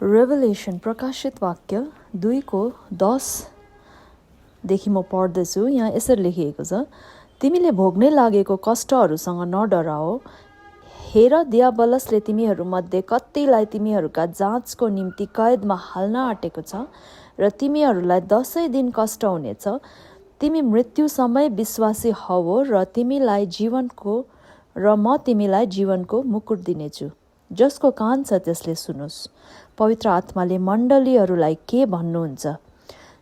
रेभेलेसन प्रकाशित वाक्य 2:10 देखि म पढ्दैछु। यहाँ यसरी लेखिएको छ, तिमीले भोग्नै लागेको कष्टहरूसँग नडराओ। हेर, दियाबलसले तिमीहरूमध्ये कतिलाई तिमीहरूका जाँचको निम्ति कैदमा हाल्न आँटेको छ र तिमीहरूलाई 10 दिन कष्ट हुनेछ। तिमी मृत्युसम्म विश्वासी हवो र म तिमीलाई जीवनको मुकुट दिनेछु। जसको कान छ त्यसले सुनोस्। पवित्र आत्माले मण्डलीहरूलाई के भन्नुहुन्छ?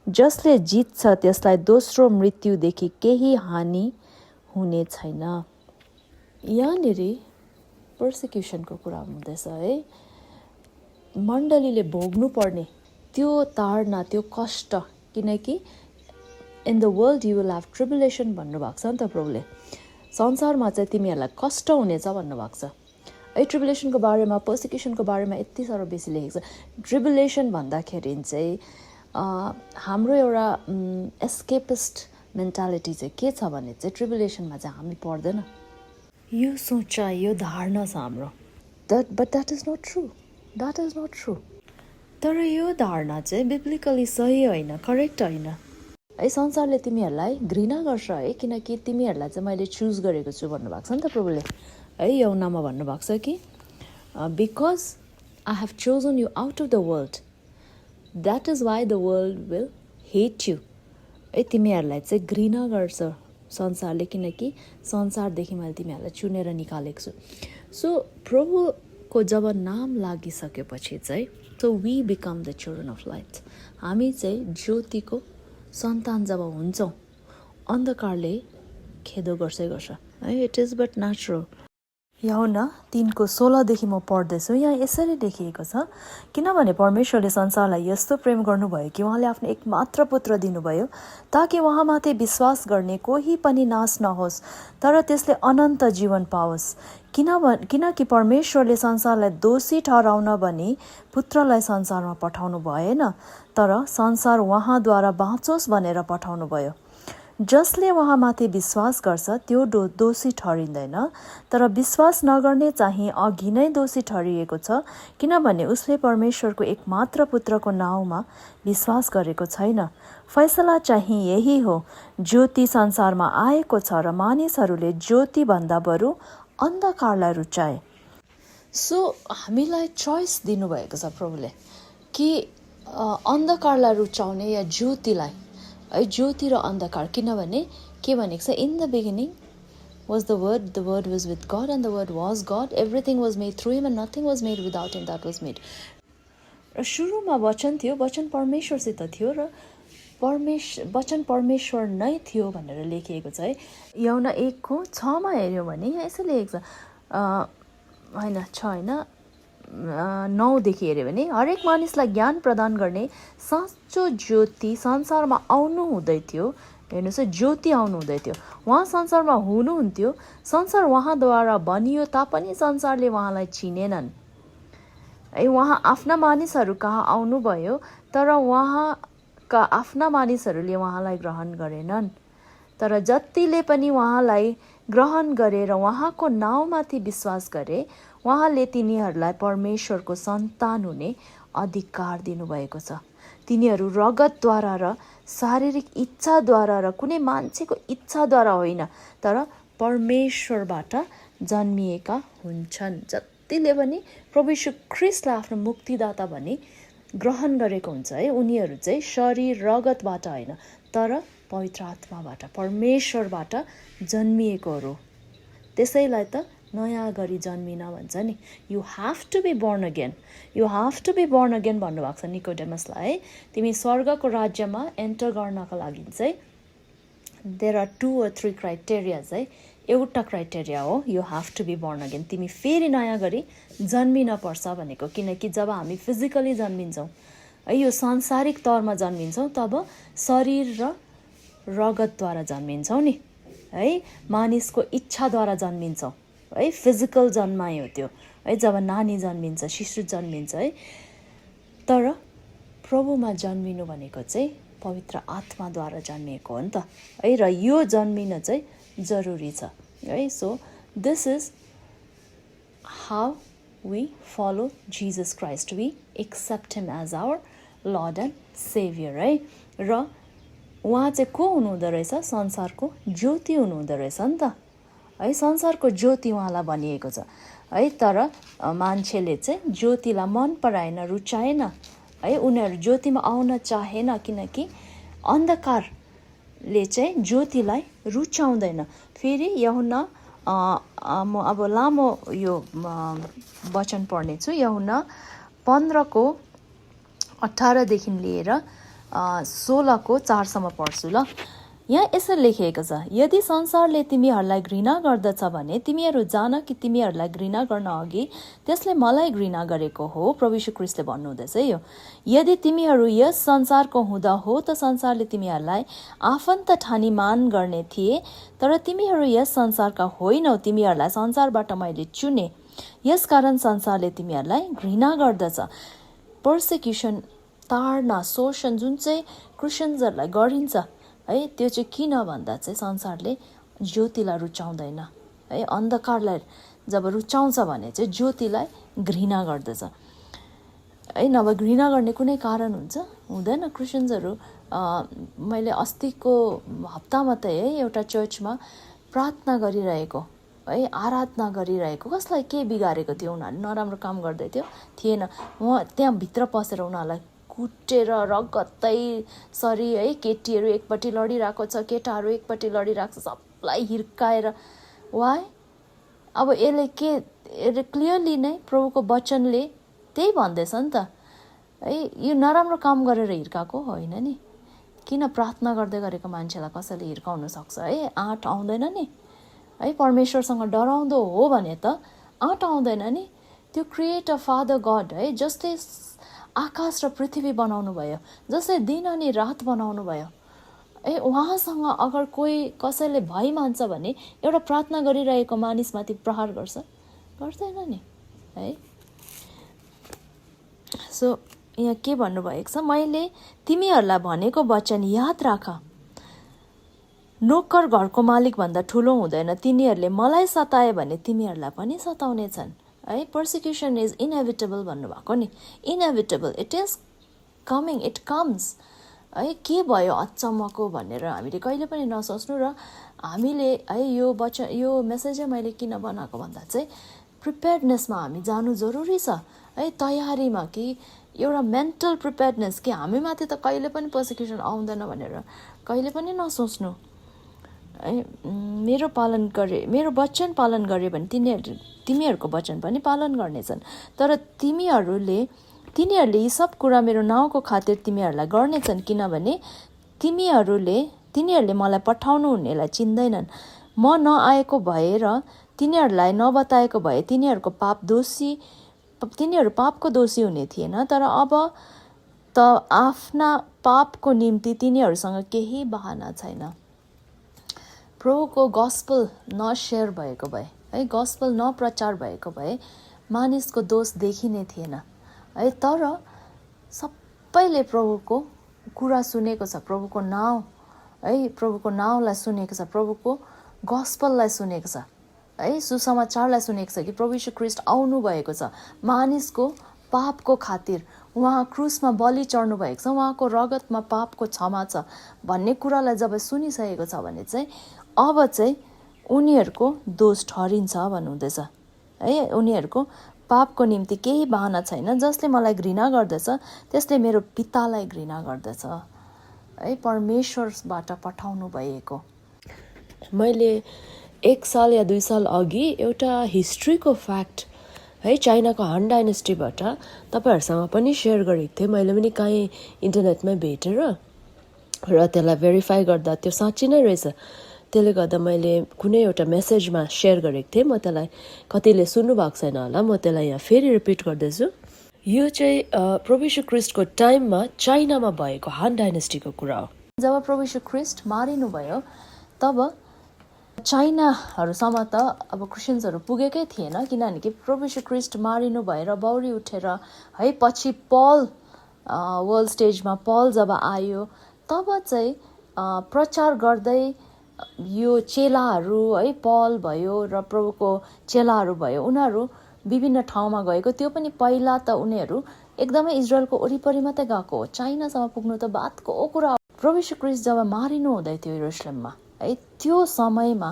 जसले जित्छ त्यसलाई दोस्रो मृत्युदेखि केही हानि हुने छैन। यहाँनिर पर्सिक्युसनको कुरा हुँदैछ है। मण्डलीले भोग्नु पर्ने त्यो ताडना, त्यो कष्ट, किनकि in the world you will have tribulation भन्नुभएको छ नि त प्रभुले। संसारमा चाहिँ तिमीहरूलाई कष्ट हुनेछ भन्नुभएको छ। है ट्रिबुलेसनको बारेमा, पर्सिक्युसनको बारेमा यति साह्रो बेसी लेखेको छ। ट्रिबुलेसन भन्दाखेरि चाहिँ हाम्रो एउटा एस्केपिस्ट मेन्टालिटी चाहिँ के छ भने चाहिँ ट्रिबुलेसनमा चाहिँ हामी पर्दैन। यो सोचाइ, यो धारणा छ हाम्रो। But that is not true. That is not true. तर यो धारणा चाहिँ बिब्लिकली सही होइन, करेक्ट होइन। है संसारले तिमीहरूलाई घृणा गर्छ है, किनकि तिमीहरूलाई चाहिँ मैले चुज गरेको छु भन्नुभएको छ नि त प्रभुले। है यौनामा भन्नुभएको छ कि because I have chosen you out of the world, that is why the world will hate you. है तिमीहरूलाई चाहिँ घृणा गर्छ संसारले, किनकि संसारदेखि मैले तिमीहरूलाई चुनेर निकालेको छु। सो प्रभुको जब नाम लागिसकेपछि चाहिँ so we become the children of light. हामी चाहिँ ज्योतिको सन्तान जब हुन्छौँ, अन्धकारले खेदो गर्छै गर्छ है। It is but natural. यूहन्ना 3:16 देखि म पढ्दैछु। यहाँ यसरी लेखिएको छ, किनभने परमेश्वरले संसारलाई यस्तो प्रेम गर्नुभयो कि उहाँले आफ्नो एकमात्र पुत्र दिनुभयो, ताकि उहाँमाथि विश्वास गर्ने कोही पनि नाश नहोस् तर त्यसले अनन्त जीवन पाओस्। किनकि परमेश्वरले संसारलाई दोषी ठहराउन भनी पुत्रलाई संसारमा पठाउनु भएन, तर संसार उहाँद्वारा बाँचोस् भनेर पठाउनु भयो। जसले उहाँमाथि विश्वास गर्छ त्यो दोषी ठहरिँदैन, तर विश्वास नगर्ने चाहिँ अघि नै दोषी ठहरिएको छ, किनभने उसले परमेश्वरको एकमात्र पुत्रको नाउँमा विश्वास गरेको छैन। फैसला चाहिँ यही हो, ज्योति संसारमा आएको छ र मानिसहरूले ज्योतिभन्दा बरु अन्धकारलाई रुचाए। सो हामीलाई चोइस दिनुभएको छ प्रभुले कि अन्धकारलाई रुचाउने या ज्योतिलाई। है ज्योति र अन्धकार, किनभने के भनेको छ, in the beginning was the word was with God and the word was God, everything was made through him and nothing was made without him that was made. र सुरुमा वचन थियो, वचन परमेश्वरसित थियो र वचन परमेश्वर नै थियो भनेर लेखिएको छ है। यूहन्ना 1:6 हेऱ्यौँ भने यहाँ यसो लेखेको छ, होइन 6 होइन 9 देखि हेऱ्यो भने, हरेक मानिसलाई ज्ञान प्रदान गर्ने साँचो ज्योति संसारमा आउनु हुँदै थियो। हेर्नुहोस् है, ज्योति आउनु हुँदै थियो। उहाँ संसारमा हुनुहुन्थ्यो, संसार उहाँद्वारा बनियो तापनि संसारले उहाँलाई चिनेनन्। है उहाँ आफ्ना मानिसहरू कहाँ आउनुभयो, तर उहाँका आफ्ना मानिसहरूले उहाँलाई ग्रहण गरेनन्। तर जतिले पनि उहाँलाई ग्रहण गरेर उहाँको नाउँमाथि विश्वास गरे, उहाँले तिनीहरूलाई परमेश्वरको सन्तान हुने अधिकार दिनुभएको छ। तिनीहरू रगतद्वारा र शारीरिक इच्छाद्वारा र कुनै मान्छेको इच्छाद्वारा होइन, तर परमेश्वरबाट जन्मिएका हुन्छन्। जतिले पनि प्रभु यीशु ख्रीष्टलाई आफ्नो मुक्तिदाता भनी ग्रहण गरेको हुन्छ है, उनीहरू चाहिँ शरीर रगतबाट होइन, तर पवित्र आत्माबाट, परमेश्वरबाट जन्मिएकोहरू। त्यसैलाई त नयाँ गरी जन्मिन भन्छ नि। You have to be born again, you have to be born again भन्नुभएको छ निकोडेमसलाई है। तिमी स्वर्गको राज्यमा एन्टर गर्नको लागि चाहिँ देयर आर 2 or 3 क्राइटेरिया है। एउटा क्राइटेरिया हो you have to be born again, तिमी फेरि नयाँ गरी जन्मिन पर्छ भनेको। किनकि जब हामी फिजिकली जन्मिन्छौँ है, यो सांसारिक तौरमा जन्मिन्छौँ, तब शरीर र रगतद्वारा जन्मिन्छौँ नि है, मानिसको इच्छाद्वारा जन्मिन्छौँ है। फिजिकल जन्माइ हो त्यो है, जब नानी जन्मिन्छ, शिशु जन्मिन्छ है। तर प्रभुमा जन्मिनु भनेको चाहिँ पवित्र आत्माद्वारा जन्मिएको हो नि त है, र यो जन्मिन चाहिँ जरुरी छ है। So this is how we follow Jesus Christ. We accept him as our Lord and Savior, है। र उहाँ चाहिँ को हुनुहुँदो रहेछ? संसारको ज्योति हुनुहुँदो रहेछ नि त, है। संसारको ज्योति उहाँलाई भनिएको छ, है। तर मान्छेले चाहिँ ज्योतिलाई मन पराएन, रुचाएन, है। उनीहरू ज्योतिमा आउन चाहेन, किनकि अन्धकारले चाहिँ ज्योतिलाई रुचाउँदैन। फेरि यूहन्ना म अब लामो यो वचन पढ्नेछु। यूहन्ना 15:18 लिएर 16:4 पढ्छु ल। यहाँ यसरी लेखिएको छ, यदि संसारले तिमीहरूलाई घृणा गर्दछ भने तिमीहरू जान कि तिमीहरूलाई घृणा गर्न अघि त्यसले मलाई घृणा गरेको हो। प्रभु यीशु ख्रीष्टले भन्नुहुँदैछ यो, यदि तिमीहरू यस संसारको हुँदा हो त संसारले तिमीहरूलाई आफन्त ठानी मान गर्ने थिए, तर तिमीहरू यस संसारका होइनौ, तिमीहरूलाई संसारबाट मैले चुने, यसकारण संसारले तिमीहरूलाई घृणा गर्दछ। पर्सिक्युसन, ताडना, शोषण जुन चाहिँ क्रिस्चियन्सहरूलाई गरिन्छ, है, त्यो चाहिँ किन भन्दा चाहिँ संसारले ज्योतिलाई रुचाउँदैन, है। अन्धकारलाई जब रुचाउँछ भने चाहिँ ज्योतिलाई घृणा गर्दछ, है। नभए घृणा गर्ने कुनै कारण हुन्छ? हुँदैन। क्रिस्चियन्सहरू मैले अस्तिको हप्ता मात्रै, है, एउटा चर्चमा प्रार्थना गरिरहेको, है, आराधना गरिरहेको, कसलाई के बिगारेको थियो? उनीहरूले नराम्रो काम गर्दै थिएन। उहाँ त्यहाँ भित्र पसेर उनीहरूलाई कुटेर रगत्तै सरी, है, केटीहरू एकपट्टि लडिरहेको छ, केटाहरू एकपट्टि लडिरहेको छ, सबलाई हिर्काएर। वाइ? अब यसले क्लियरली नै प्रभुको वचनले त्यही भन्दैछ नि त, है। यो नराम्रो काम गरेर हिर्काएको होइन नि। किन प्रार्थना गर्दै गरेको मान्छेलाई कसैले हिर्काउन सक्छ, है? आँट आउँदैन नि, है। परमेश्वरसँग डराउँदो हो भने त आँट आउँदैन नि। त्यो क्रिएटर फादर गड, है, जसले आकाश र पृथ्वी बनाउनु भयो, जसले दिन अनि रात बनाउनु भयो, है, उहाँसँग अगर कसैले भय मान्छ भने एउटा प्रार्थना गरिरहेको मानिसमाथि प्रहार गर्छ? गर्दैन नि, है। सो यहाँ के भन्नुभएको छ, मैले तिमीहरूलाई भनेको वचन याद राख, नोकर घरको मालिक भन्दा ठुलो हुँदैन, तिनीहरूले मलाई सताए भने तिमीहरूलाई पनि सताउनेछन्, है। पर्सिक्युसन इज इनेभिटेबल भन्नुभएको नि, inevitable, it is coming, it comes, है। के भयो अचम्मको भनेर हामीले कहिले पनि नसोच्नु। र हामीले, है, यो मेसेजै मैले किन बनाएको भन्दा चाहिँ प्रिपेयर्डनेसमा हामी जानु जरुरी छ, है। तयारीमा, कि एउटा मेन्टल प्रिपेयर्डनेस, कि हामीमाथि त कहिले पनि पर्सिक्युसन आउँदैन भनेर कहिले पनि नसोच्नु, है। मेरो वचन पालन गरे भने तिमीहरूको वचन पनि पालन गर्नेछन्। तर तिनीहरूले यी सब कुरा मेरो नाउँको खातिर तिमीहरूलाई गर्नेछन्, किनभने तिनीहरूले मलाई पठाउनु हुनेलाई चिन्दैनन्। म नआएको भए र तिनीहरूलाई नबताएको भए तिनीहरू पापको दोषी हुने थिएन। तर अब त आफ्ना पापको निम्ति तिनीहरूसँग केही बहाना छैन। प्रभुको गस्पल नसेयर भएको भए, है, गस्पल नप्रचार भएको भए मानिसको दोष देखिने थिएन, है। तर सबैले प्रभुको कुरा सुनेको छ, प्रभुको नाउँ, है, प्रभुको नाउँलाई सुनेको छ, प्रभुको गस्पललाई सुनेको छ, है, सुसमाचारलाई सुनेको छ कि प्रभु यीशु ख्रीष्ट आउनु भएको छ मानिसको पापको खातिर। उहाँ क्रुसमा बलि चढ्नु भएको छ, उहाँको रगतमा पापको क्षमा छ भन्ने कुरालाई जब सुनिसकेको छ भने चाहिँ अब चाहिँ उनीहरूको दोष ठहरिन्छ भन्नुहुँदैछ, है। उनीहरूको पापको निम्ति केही बहाना छैन। जसले मलाई घृणा गर्दछ त्यसले मेरो पितालाई घृणा गर्दछ, है। परमेश्वरबाट पठाउनु भएको। मैले 1 साल या 2 साल अघि एउटा हिस्ट्रीको फ्याक्ट, है, चाइनाको हान डाइनेस्टीबाट तपाईँहरूसँग पनि सेयर गरेको थिएँ। मैले पनि कहीँ इन्टरनेटमा भेटेर र त्यसलाई भेरिफाई गर्दा त्यो साँच्ची नै रहेछ। त्यसले गर्दा मैले कुनै एउटा मेसेजमा सेयर गरेको थिएँ। म त्यसलाई कतिले सुन्नु भएको छैन होला, म त्यसलाई यहाँ फेरि रिपिट गर्दैछु। यो चाहिँ प्रभु यीशु ख्रीष्टको टाइममा चाइनामा भएको हान डाइनेस्टीको कुरा हो। जब प्रभु यीशु ख्रीष्ट मारिनुभयो तब चाइनाहरूसम्म त अब क्रिस्चियन्सहरू पुगेकै थिएन, किनभने प्रभु यीशु ख्रीष्ट मारिनु भएर बौरी उठेर, है, पछि पल वर्ल्ड स्टेजमा पल जब आयो तब चाहिँ प्रचार गर्दै यो चेलाहरू, है, पल भयो र प्रभुको चेलाहरू भयो, उनीहरू विभिन्न ठाउँमा गएको, त्यो पनि पहिला त उनीहरू एकदमै इजरायलको वरिपरि मात्रै गएको हो, चाइनासम्म पुग्नु त बातको कुरा हो। प्रभु यीशु ख्रीष्ट जब मारिनु हुँदै थियो यरुशलेममा है, त्यो समयमा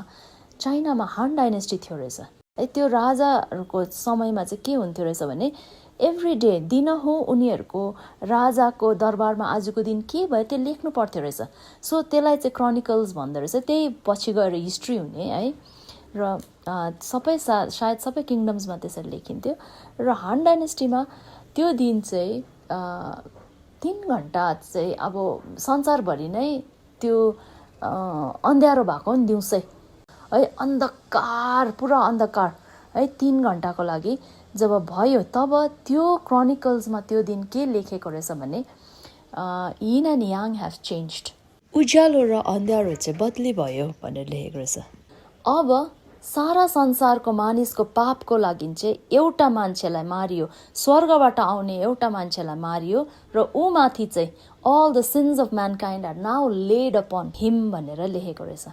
चाइनामा हान डाइनेस्टी थियो रहेछ है। त्यो राजाहरूको समयमा चाहिँ के हुन्थ्यो रहेछ भने एभ्री डे दिनहुँ उनीहरूको राजाको दरबारमा आजको दिन के भयो त्यो लेख्नु पर्थ्यो रहेछ। सो त्यसलाई चाहिँ क्रोनिकल्स भन्दो रहेछ। त्यही पछि गएर हिस्ट्री हुने है। र सायद सबै किङडम्समा त्यसरी लेखिन्थ्यो। र हान डाइनेस्टीमा त्यो दिन चाहिँ 3 घन्टा चाहिँ अब संसारभरि नै त्यो अँध्यारो भएको नि दिउँसै है, अन्धकार, पुरा अन्धकार है। 3 घन्टाको लागि जब भयो तब त्यो क्रोनिकल्समा त्यो दिन के लेखेको रहेछ भने यिन एन्ड याङ हेभ चेन्ज्ड, उज्यालो र अँध्यारो चाहिँ बदली भयो भनेर लेखेको रहेछ। अब सारा संसारको मानिसको पापको लागि चाहिँ एउटा मान्छेलाई मारियो, स्वर्गबाट आउने एउटा मान्छेलाई मारियो र ऊ माथि चाहिँ all the sins of mankind are now laid upon him भनेर लेखेको रहेछ।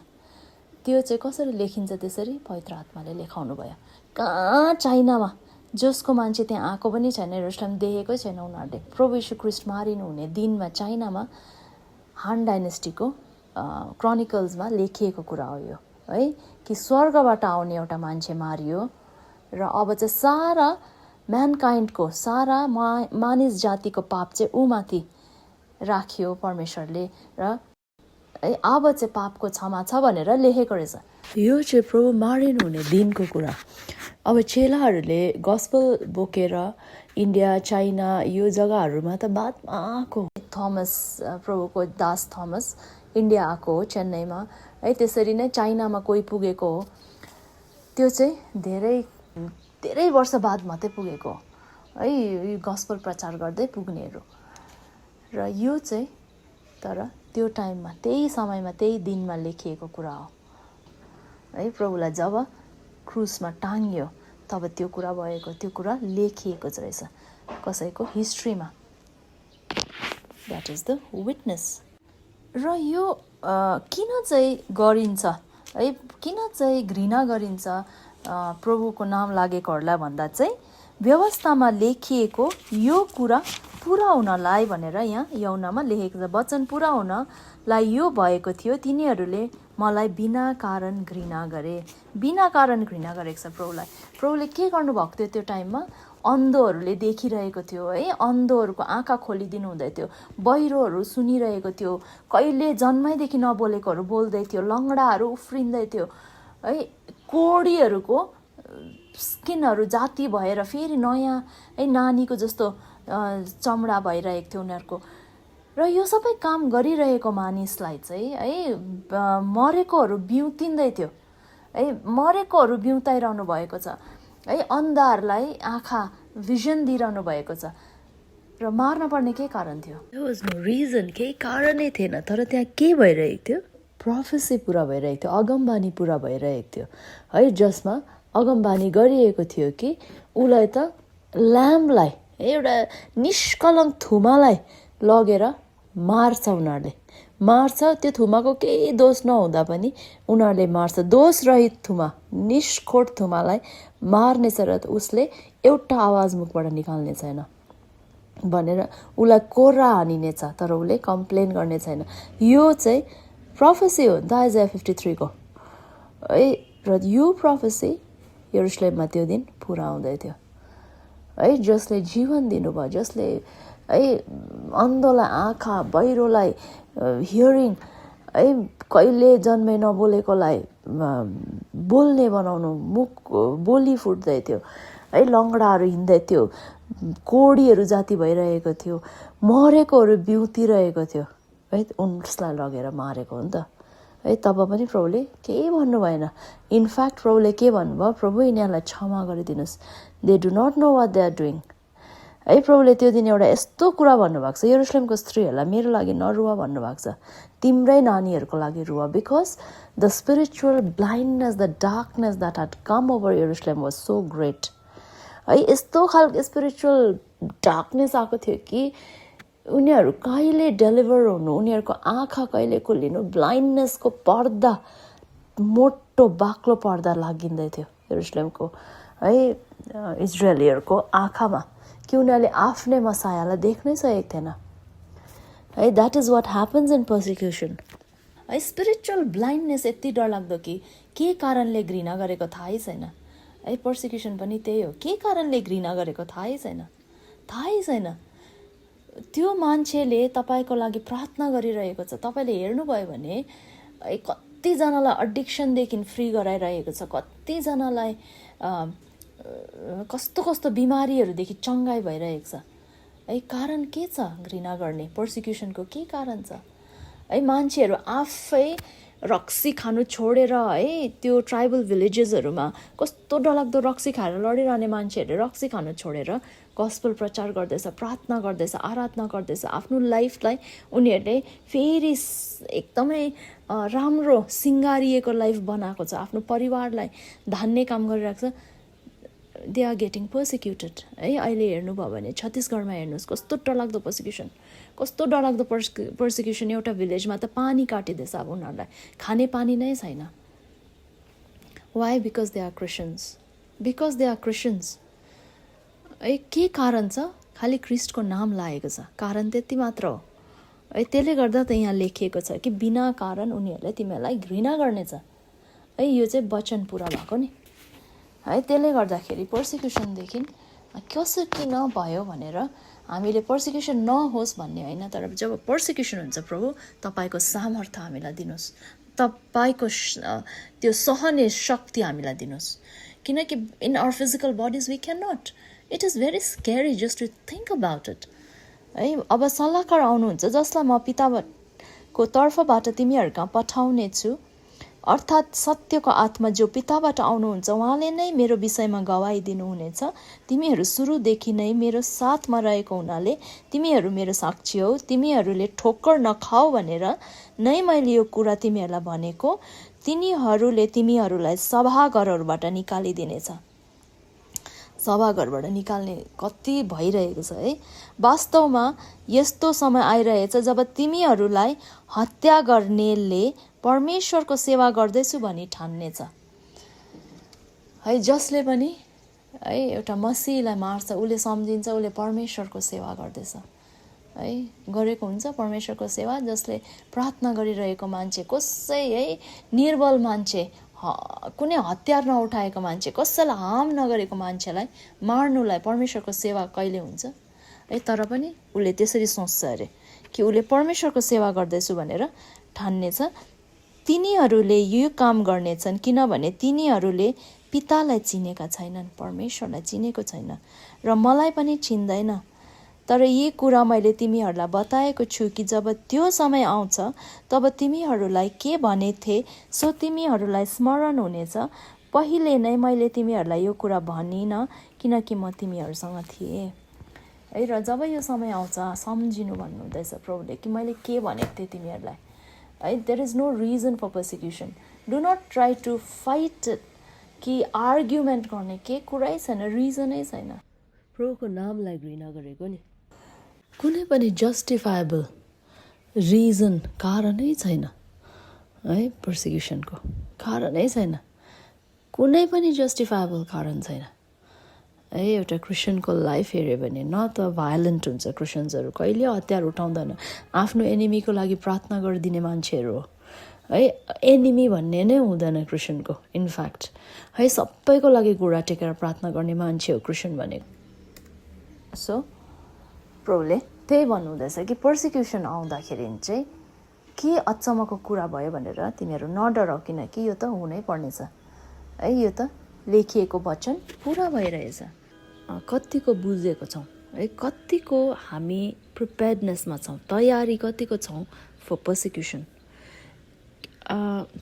त्यो चाहिँ कसरी लेखिन्छ त्यसरी? पवित्र आत्माले लेखाउनु भयो। कहाँ चाइनामा जसको मान्छे त्यहाँ आएको पनि छैन, यरुशलेम देखेकै छैन उनीहरूले, प्रभु यीशु ख्रीष्ट मारिनु हुने दिनमा चाइनामा हान डाइनेस्टीको क्रोनिकल्समा लेखिएको कुरा हो यो है, कि स्वर्गबाट आउने एउटा मान्छे मारियो र अब चाहिँ सारा म्यानकाइन्डको, सारा मानिस जातिको पाप चाहिँ ऊ माथि राखियो परमेश्वरले र अब चाहिँ पापको क्षमा छ भनेर लेखेको रहेछ। यो चाहिँ प्रभु मारिनु हुने दिनको कुरा। अब चेलाहरूले गस्पल बोकेर इन्डिया, चाइना यो जग्गाहरूमा त बादमा आएको। थोमस, प्रभुको दास थोमस इन्डिया आएको हो चेन्नईमा है, त्यसरी नै चाइनामा कोही पुगेको हो। त्यो चाहिँ धेरै वर्ष बाद मात्रै पुगेको है, यो गस्पल प्रचार गर्दै पुग्नेहरू। र यो चाहिँ तर त्यो टाइममा, त्यही समयमा, त्यही दिनमा लेखिएको कुरा हो है। प्रभुलाई जब क्रुसमा टाङ्गियो तब त्यो कुरा भएको, त्यो कुरा लेखिएको रहेछ कसैको हिस्ट्रीमा। That is the witness. र यो किन चाहिँ गरिन्छ है, किन चाहिँ घृणा गरिन्छ प्रभुको नाम लागेकोहरूलाई भन्दा चाहिँ व्यवस्थामा लेखिएको यो कुरा पुरा हुनलाई भनेर यहाँ यौनामा लेखेको छ। वचन पुरा हुनलाई यो भएको थियो, तिनीहरूले मलाई बिना कारण घृणा गरे। बिना कारण घृणा गरेको छ प्रभुलाई। प्रभुले के गर्नुभएको थियो त्यो टाइममा? अन्धोहरूले देखिरहेको थियो है, अन्धोहरूको आँखा खोलिदिनु हुँदै थियो, बहिरोहरू सुनिरहेको थियो, कहिले जन्मैदेखि नबोलेकोहरू बोल्दै थियो, लङ्गडाहरू उफ्रिँदै थियो है, कोडीहरूको स्किनहरू जाती भएर फेरि नयाँ है नानीको जस्तो चमडा भइरहेको थियो उनीहरूको। र यो सबै काम गरिरहेको मानिसलाई चाहिँ है मरेकोहरू बिउतिँदै थियो है, मरेकोहरू बिउताइरहनु भएको छ है, अन्धाहरूलाई आँखा भिजन दिइरहनु भएको छ। र मार्न पर्ने के कारण थियो? देयर वाज नो रिजन, केही कारणै थिएन। तर त्यहाँ के भइरहेको थियो? प्रोफेसी पुरा भइरहेको थियो, अगमबानी पुरा भइरहेको थियो है, जसमा अगमबानी गरिएको थियो कि उसलाई त ल्याम्बलाई, एउटा निष्कलङ्क थुमालाई लगेर मार्छ उनीहरूले, मार्छ। त्यो थुमाको केही दोष नहुँदा पनि उनीहरूले मार्छ। दोष रहित थुमा, निष्खोट थुमालाई मार्नेछ र उसले एउटा आवाज मुखबाट निकाल्ने छैन भनेर उसलाई कोर्रा हानिनेछ, तर उसले कम्प्लेन गर्ने छैन। यो चाहिँ प्रोफेसी हो नि त आइजाया 53 को है। र यो प्रोफेसी यरुशलेममा त्यो दिन पुरा हुँदै थियो है, जसले जीवन दिनुभयो, जसले है अन्धोलाई आँखा, बहिरोलाई हियरिङ है, कहिले जन्मे नबोलेकोलाई बोल्ने बनाउनु, मुख बोली फुट्दै थियो है, लङ्गडाहरू हिँड्दै थियो, कोडीहरू जाति भइरहेको थियो, मरेकोहरू बिउतिरहेको थियो है, उसलाई लगेर मारेको हो नि त है। तब पनि प्रभुले केही भन्नु भएन। इनफ्याक्ट प्रभुले के भन्नुभयो? प्रभु यिनीहरूलाई क्षमा गरिदिनुहोस्, they do not know what they are doing है। प्रभुले त्यो दिन एउटा यस्तो कुरा भन्नुभएको छ, यरुशलेमको स्त्रीहरूलाई मेरो लागि नरुवा भन्नुभएको छ, तिम्रै नानीहरूको लागि रुवा। Because the spiritual blindness, the darkness that had come over Jerusalem was so great है। यस्तो खालको स्पिरिचुअल डार्कनेस आएको थियो कि उनीहरू कहिले डेलिभर हुनु, उनीहरूको आँखा कहिले खोलिनु, ब्लाइन्डनेसको पर्दा, मोटो बाक्लो पर्दा लागिँदै थियो यरुशलेमको है। इजरायलीहरूको आँखामा कि उनीहरूले आफ्नै मसायालाई देख्नै सकेको थिएन है that is what happens in persecution है स्पिरिचुअल ब्लाइन्डनेस यति डरलाग्दो कि के कारणले घृणा गरेको थाहै छैन है पर्सिक्युसन पनि त्यही हो के कारणले घृणा गरेको थाहै छैन त्यो मान्छेले तपाईँको लागि प्रार्थना गरिरहेको छ तपाईँले हेर्नुभयो भने कतिजनालाई एडिक्सनदेखि फ्री गराइरहेको छ कतिजनालाई कस्तो कस्तो बिमारीहरूदेखि चङ्गाई भइरहेको छ है कारण के छ घृणा गर्ने पर्सिक्युसनको के कारण छ है मान्छेहरू आफै रक्सी खानु छोडेर है त्यो ट्राइबल भिलेजेसहरूमा कस्तो डरलाग्दो रक्सी खाएर लडिरहने मान्छेहरूले रक्सी खानु छोडेर गस्पल प्रचार गर्दैछ प्रार्थना गर्दैछ आराधना गर्दैछ आफ्नो लाइफलाई उनीहरूले फेरि एकदमै राम्रो सिँगारिएको लाइफ बनाएको छ आफ्नो परिवारलाई धान्ने काम गरिरहेको छ दे आर गेटिङ पर्सिक्युटेड है अहिले हेर्नुभयो भने छत्तिसगढमा हेर्नुहोस् कस्तो डरलाग्दो पर्सिक्युसन कस्तो डरलाग्दो पर्सिक्युसन एउटा भिलेजमा त पानी काटिँदैछ अब उनीहरूलाई खाने पानी नै छैन why because they are Christians है के कारण छ खालि क्रिस्टको नाम लागेको छ कारण त्यति मात्र हो है त्यसले गर्दा त यहाँ लेखिएको छ कि बिना कारण उनीहरूले तिमीहरूलाई घृणा गर्नेछ है यो चाहिँ वचन पुरा भएको नि है त्यसले गर्दाखेरि पर्सिक्युसनदेखि कसो किन भयो भनेर हामीले पर्सिक्युसन नहोस् भन्ने होइन तर जब पर्सिक्युसन हुन्छ प्रभु तपाईँको सामर्थ्य हामीलाई दिनुहोस् तपाईँको त्यो सहने शक्ति हामीलाई दिनुहोस् किनकि in our physical bodies we can not it is very scary just to think about it है अब सल्लाहकार आउनुहुन्छ जसलाई म पिताको तर्फबाट तिमीहरूकहाँ पठाउने छु अर्थात् सत्यको आत्मा जो पिताबाट आउनुहुन्छ उहाँले नै मेरो विषयमा गवाही दिनुहुनेछ तिमीहरू सुरुदेखि नै मेरो साथमा रहेको हुनाले तिमीहरू मेरो साक्षी हौ तिमीहरूले ठोक्कर नखाऊ भनेर नै मैले यो कुरा तिमीहरूलाई भनेको तिनीहरूले तिमीहरूलाई सभाघरहरूबाट निकालिदिनेछ सभाघरबाट निकाल्ने कति भइरहेको छ है वास्तवमा यस्तो समय आइरहेछ जब तिमीहरूलाई हत्या गर्नेले परमेश्वरको सेवा गर्दैछु भनी ठान्नेछ है जसले पनि है एउटा मसीलाई मार्छ उसले सम्झिन्छ उसले परमेश्वरको सेवा गर्दैछ है गरेको हुन्छ परमेश्वरको सेवा जसले प्रार्थना गरिरहेको मान्छे कसै है निर्बल मान्छे कुनै हतियार नउठाएको मान्छे कसैलाई हार्म नगरेको मान्छेलाई मार्नुलाई परमेश्वरको सेवा कहिले हुन्छ है तर पनि उसले त्यसरी सोच्छ अरे कि उसले परमेश्वरको सेवा गर्दैछु भनेर ठान्नेछ तिनीहरूले यो काम गर्नेछन् किनभने तिनीहरूले पितालाई चिनेका छैनन् परमेश्वरलाई चिनेको छैन र मलाई पनि चिन्दैन तर यी कुरा मैले तिमीहरूलाई बताएको छु कि जब त्यो समय आउँछ तब तिमीहरूलाई के भने थिए सो तिमीहरूलाई स्मरण हुनेछ पहिले नै मैले तिमीहरूलाई यो कुरा भनिनँ किनकि म तिमीहरूसँग थिएँ है र जब यो समय आउँछ सम्झिनु भन्नुहुँदैछ प्रभुले कि मैले के भनेको थिएँ तिमीहरूलाई है there is no reason for persecution do not try to fight कि आर्ग्युमेन्ट गर्ने के कुरै छैन रिजनै छैन प्रभुको नामलाई घृणा गरेको नि कुनै पनि जस्टिफाएबल रिजन कारणै छैन है पर्सिक्युसनको कारणै छैन कुनै पनि जस्टिफाएबल कारण छैन है एउटा क्रिस्चियनको लाइफ हेऱ्यो भने न त भायोलेन्ट हुन्छ क्रिस्चियन्सहरू कहिले हतियार उठाउँदैन आफ्नो एनिमीको लागि प्रार्थना गरिदिने मान्छेहरू हो है एनिमी भन्ने नै हुँदैन क्रिस्चियनको इनफ्याक्ट है सबैको लागि घुँडा टेकेर प्रार्थना गर्ने मान्छे हो क्रिस्चियन भनेको सो प्रभुले त्यही भन्नुहुँदैछ कि पर्सिक्युसन आउँदाखेरि चाहिँ के अचम्मको कुरा भयो भनेर तिमीहरू नडराउ किनकि यो त हुनै पर्नेछ है यो त लेखिएको वचन पुरा भइरहेछ कतिको बुझेको छौँ है कतिको हामी प्रिपेयर्डनेसमा छौँ तयारी कतिको छौँ फर पर्सिक्युसन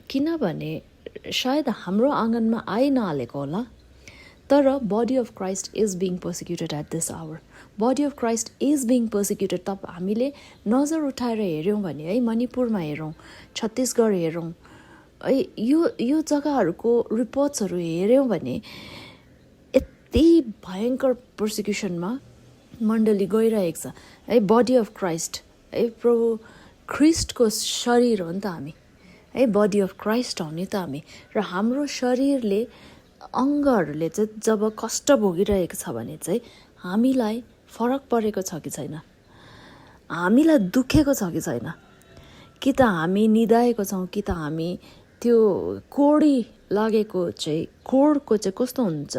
किनभने सायद हाम्रो आँगनमा आइ नहालेको होला तर body of Christ is being persecuted at this hour body of Christ is being persecuted हामीले नजर उठाएर हेऱ्यौँ भने है मणिपुरमा हेरौँ छत्तिसगढ हेरौँ है यो जग्गाहरूको रिपोर्ट्सहरू हेऱ्यौँ भने यति भयङ्कर पर्सिक्युसनमा मण्डली गइरहेको छ है बडी अफ क्राइस्ट है प्रभु ख्रिस्टको शरीर हो नि त हामी है बडी अफ क्राइस्ट हो नि त हामी र हाम्रो शरीरले अङ्गहरूले चाहिँ जब कष्ट भोगिरहेको छ भने चाहिँ हामीलाई फरक परेको छ कि छैन, हामीलाई दुखेको छ कि छैन, कि त हामी निदाएको छौँ, कि त हामी त्यो कोडी लागेको चाहिँ कोडको चाहिँ कस्तो हुन्छ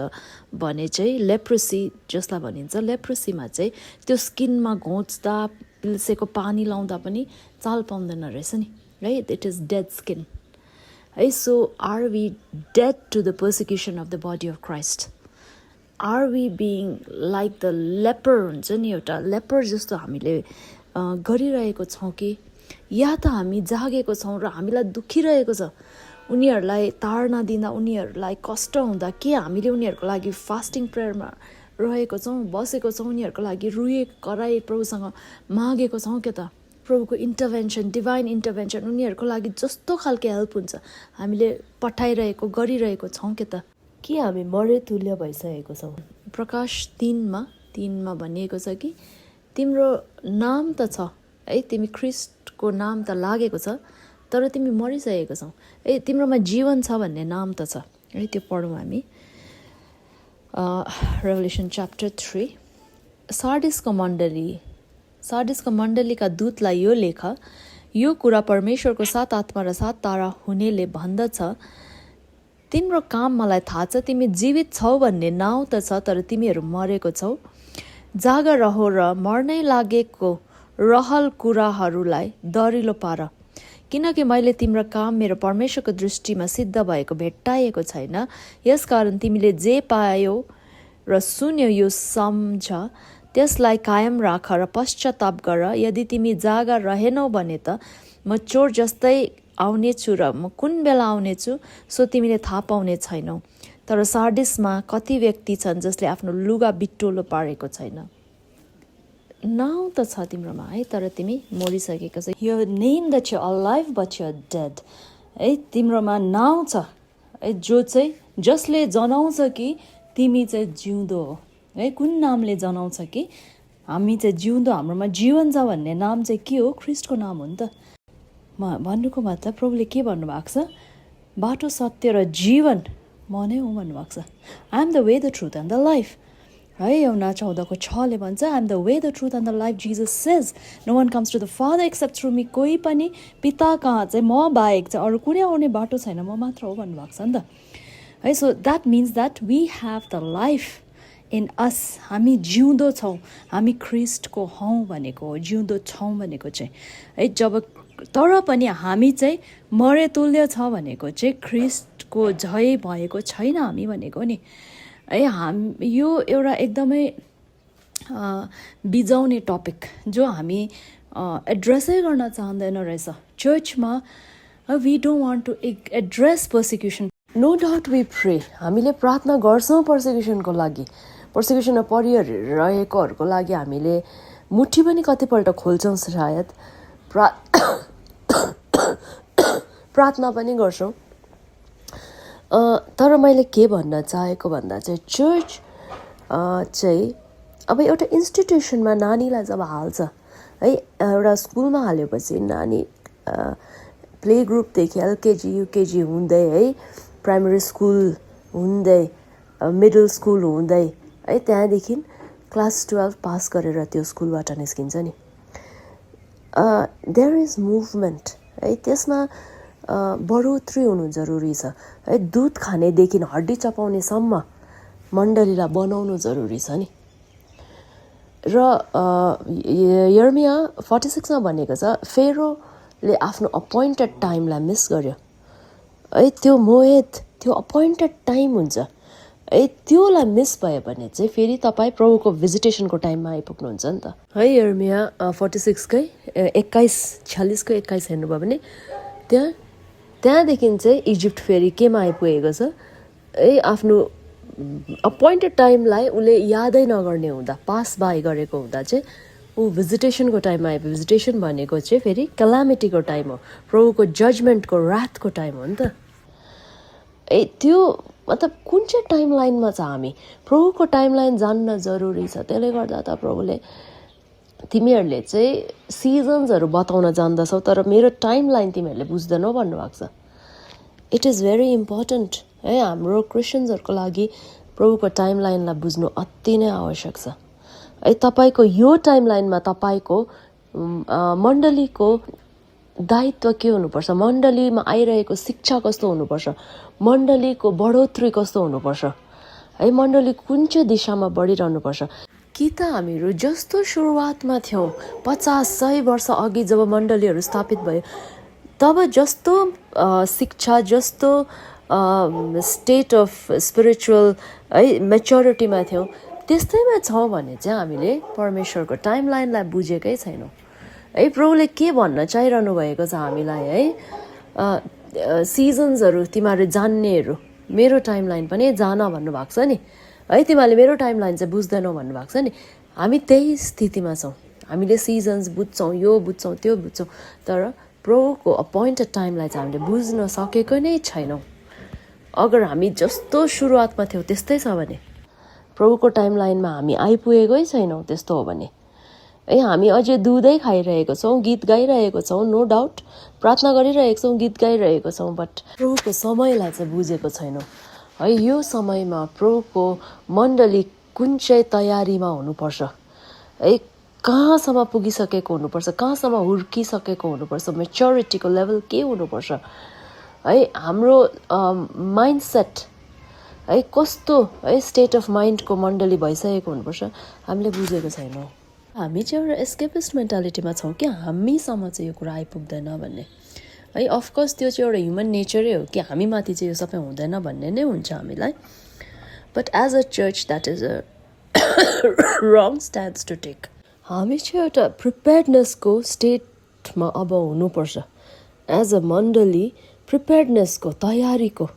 भने चाहिँ लेप्रोसी जसलाई भनिन्छ, लेप्रोसीमा चाहिँ त्यो स्किनमा घोच्दा पिल्सेको पानी लाउँदा पनि चाल पाउँदैन रहेछ नि, right? It is dead skin है. So are we dead to the persecution of the body of Christ? Are we being like the leper हुन्छ नि, एउटा लेपर जस्तो हामीले गरिरहेको छौँ कि, या त हामी जागेको छौँ र हामीलाई दुखिरहेको छ, उनीहरूलाई ताडना दिँदा, उनीहरूलाई कष्ट हुँदा के हामीले उनीहरूको लागि फास्टिङ प्रेयरमा रहेको छौँ, बसेको छौँ, उनीहरूको लागि रुए कराए प्रभुसँग मागेको छौँ के त? प्रभुको इन्टरभेन्सन, डिभाइन इन्टरभेन्सन, उनीहरूको लागि जस्तो खालको हेल्प हुन्छ हामीले पठाइरहेको गरिरहेको छौँ के त? कि हामी मरे तुल्य भइसकेको छौँ? प्रकाश 3:3 भनिएको छ कि तिम्रो नाम त छ है, तिमी ख्रिस्टको नाम त लागेको छ, तर तिमी मरिसकेको छौ है, तिम्रोमा जीवन छ भन्ने नाम त छ है. त्यो पढौँ हामी रेभलेसन च्याप्टर 3. सार्डिसको मण्डलीका दूतलाई यो लेख, यो कुरा परमेश्वरको 7 आत्मा र 7 तारा हुनेले भन्दछ, तिम्रो काम मलाई थाहा छ, तिमी जीवित छौ भन्ने नाउँ त छ, तर तिमीहरू मरेको छौ. जाग रहो र मर्नै लागेको रहल कुराहरूलाई दरिलो पार, किनकि मैले तिम्रो काम मेरो परमेश्वरको दृष्टिमा सिद्ध भएको भेट्टाएको छैन. यसकारण तिमीले जे पायो र सुन्यो यो सम्झ, त्यसलाई कायम राख र पश्चाताप गर. यदि तिमी जागा रहेनौ भने त म चोर जस्तै आउनेछु र म कुन बेला आउनेछु सो तिमीले थाहा पाउने छैनौ. तर सार्डिसमा कति व्यक्ति छन् जसले आफ्नो लुगा बिटोलो पारेको छैन. नाउँ त छ तिम्रोमा है, तर तिमी मरिसकेको छ. यो name that you alive but you dead है, तिम्रोमा नाउँ छ है, जो चाहिँ जसले जनाउँछ कि तिमी चाहिँ जिउँदो हो है. कुन नामले जनाउँछ कि हामी चाहिँ जिउँदो, हाम्रोमा जीवन छ भन्ने नाम चाहिँ के हो? ख्रिस्टको नाम हो नि त. म भन्नुको मतलब प्रभुले के भन्नुभएको छ? बाटो, सत्य र जीवन म नै हो भन्नुभएको छ. I am the way, the truth and the life है. Yohana 14:6 भन्छ, I am the way, the truth and the life. Jesus says, no one comes to the father except through me. कोही पनि पिता कहाँ चाहिँ म बाहेक चाहिँ अरू कुनै आउने बाटो छैन, म मात्र हो भन्नुभएको छ नि त है. So that means that we have the life in us. हामी जिउँदो छौँ, हामी ख्रिस्टको हौँ भनेको हो, जिउँदो छौँ भनेको चाहिँ है. जब तर पनि हामी चाहिँ मरे तुल्य छ भनेको चाहिँ ख्रिस्टको जय भएको छैन हामी भनेको नि है. यो एउटा एकदमै बिजाउने टपिक जो हामी एड्रेसै गर्न चाहँदैन रहेछ चर्चमा. We don't want to address persecution. No doubt we pray, हामीले प्रार्थना गर्छौँ पर्सिक्युसनको लागि, पर्सिक्युसनमा परिरहेकोहरूको लागि हामीले मुठी पनि कतिपल्ट खोल्छौँ, सायद प्रार्थना पनि गर्छौँ. तर मैले के भन्न चाहेको भन्दा चाहिँ चर्च चाहिँ अब एउटा इन्स्टिट्युसनमा नानीलाई जब हाल्छ है, एउटा स्कुलमा हालेपछि नानी प्ले ग्रुपदेखि एलकेजी युकेजी हुँदै है, प्राइमेरी स्कुल हुँदै मिडल स्कुल हुँदै है, त्यहाँदेखि क्लास 12 पास गरेर त्यो स्कुलबाट निस्किन्छ नि. देयर इज मुभमेन्ट है, त्यसमा बढोत्तरी हुनु जरुरी छ है. दुध खानेदेखि हड्डी चपाउनेसम्म मण्डलीलाई बनाउनु जरुरी छ नि. र यर्मिया 46 भनेको छ, फेरोले आफ्नो अपोइन्टेड टाइमलाई मिस गर्यो है. त्यो मोहित, त्यो अपोइन्टेड टाइम हुन्छ है, त्योलाई मिस भयो भने चाहिँ फेरि तपाईँ प्रभुको भिजिटेसनको टाइममा आइपुग्नुहुन्छ नि त है. यर्मिया 46 46 हेर्नुभयो भने त्यहाँदेखि चाहिँ इजिप्ट फेरि केमा आइपुगेको छ है, आफ्नो अपोइन्टेड टाइमलाई उसले यादै नगर्ने हुँदा, पास बाई गरेको हुँदा चाहिँ ऊ भिजिटेसनको टाइममा आइपुग्यो. भिजिटेसन भनेको चाहिँ फेरि क्यालामिटीको टाइम हो, प्रभुको जजमेन्टको रातको टाइम हो नि त. त्यो मतलब कुन चाहिँ टाइम लाइनमा छ हामी, प्रभुको टाइम लाइन जान्न जरुरी छ. त्यसले गर्दा त प्रभुले तिमीहरूले चाहिँ सिजन्सहरू बताउन जान्दछौ तर मेरो टाइम लाइन तिमीहरूले बुझ्दैनौ भन्नुभएको छ. इट इज भेरी इम्पोर्टेन्ट है हाम्रो क्रिस्चियन्सहरूको लागि प्रभुको टाइमलाइनलाई बुझ्नु अति नै आवश्यक छ है तपाईँको यो टाइमलाइनमा तपाईँको मण्डलीको दायित्व के हुनुपर्छ मण्डलीमा आइरहेको शिक्षा कस्तो हुनुपर्छ मण्डलीको बढोत्तरी कस्तो हुनुपर्छ है मण्डली कुन चाहिँ दिशामा बढिरहनुपर्छ कि त हामीहरू जस्तो सुरुवातमा थियौँ 50-100 वर्ष अघि जब मण्डलीहरू स्थापित भयो तब जस्तो शिक्षा जस्तो स्टेट अफ स्पिरिचुअल है मेच्योरिटीमा थियौँ त्यस्तैमा छौँ भने चाहिँ हामीले परमेश्वरको टाइमलाइनलाई बुझेकै छैनौँ है प्रभुले के भन्न चाहिरहनु भएको छ हामीलाई है सिजन्सहरू तिमीहरू जान्नेहरू मेरो टाइमलाइन पनि जान भन्नुभएको छ नि है तिमीहरूले मेरो टाइमलाइन चाहिँ बुझ्दैनौ भन्नुभएको छ नि हामी त्यही स्थितिमा छौँ हामीले सिजन्स बुझ्छौँ यो बुझ्छौँ त्यो बुझ्छौँ तर प्रभुको अपोइन्टेड टाइमलाई चाहिँ हामीले बुझ्न सकेको नै छैनौँ अगर हामी जस्तो सुरुवातमा थियौँ त्यस्तै छ भने प्रभुको टाइमलाइनमा हामी आइपुगेकै छैनौँ त्यस्तो हो भने है हामी अझै दुधै खाइरहेको छौँ गीत गाइरहेको छौँ नो डाउट प्रार्थना गरिरहेको छौँ गीत गाइरहेको छौँ बट प्रभुको समयलाई चाहिँ बुझेको छैनौँ है यो समयमा प्रभुको मण्डली कुन चाहिँ तयारीमा हुनुपर्छ है कहाँसम्म पुगिसकेको हुनुपर्छ कहाँसम्म हुर्किसकेको हुनुपर्छ मेच्योरिटीको लेभल के हुनुपर्छ है हाम्रो माइन्डसेट है कस्तो है स्टेट अफ माइन्डको मण्डली भइसकेको हुनुपर्छ हामीले बुझेको छैनौँ हामी चाहिँ एउटा एस्केपिस्ट मेन्टालिटीमा छौँ कि हामीसम्म चाहिँ यो कुरा आइपुग्दैन भन्ने है अफकोर्स त्यो चाहिँ एउटा ह्युमन नेचरै हो कि हामीमाथि चाहिँ यो सबै हुँदैन भन्ने नै हुन्छ हामीलाई but as a church that is a wrong stands to take हामी चाहिँ एउटा प्रिपेयर्डनेसको स्टेटमा अब हुनुपर्छ एज अ मण्डली प्रिपेयर्डनेसको तयारीको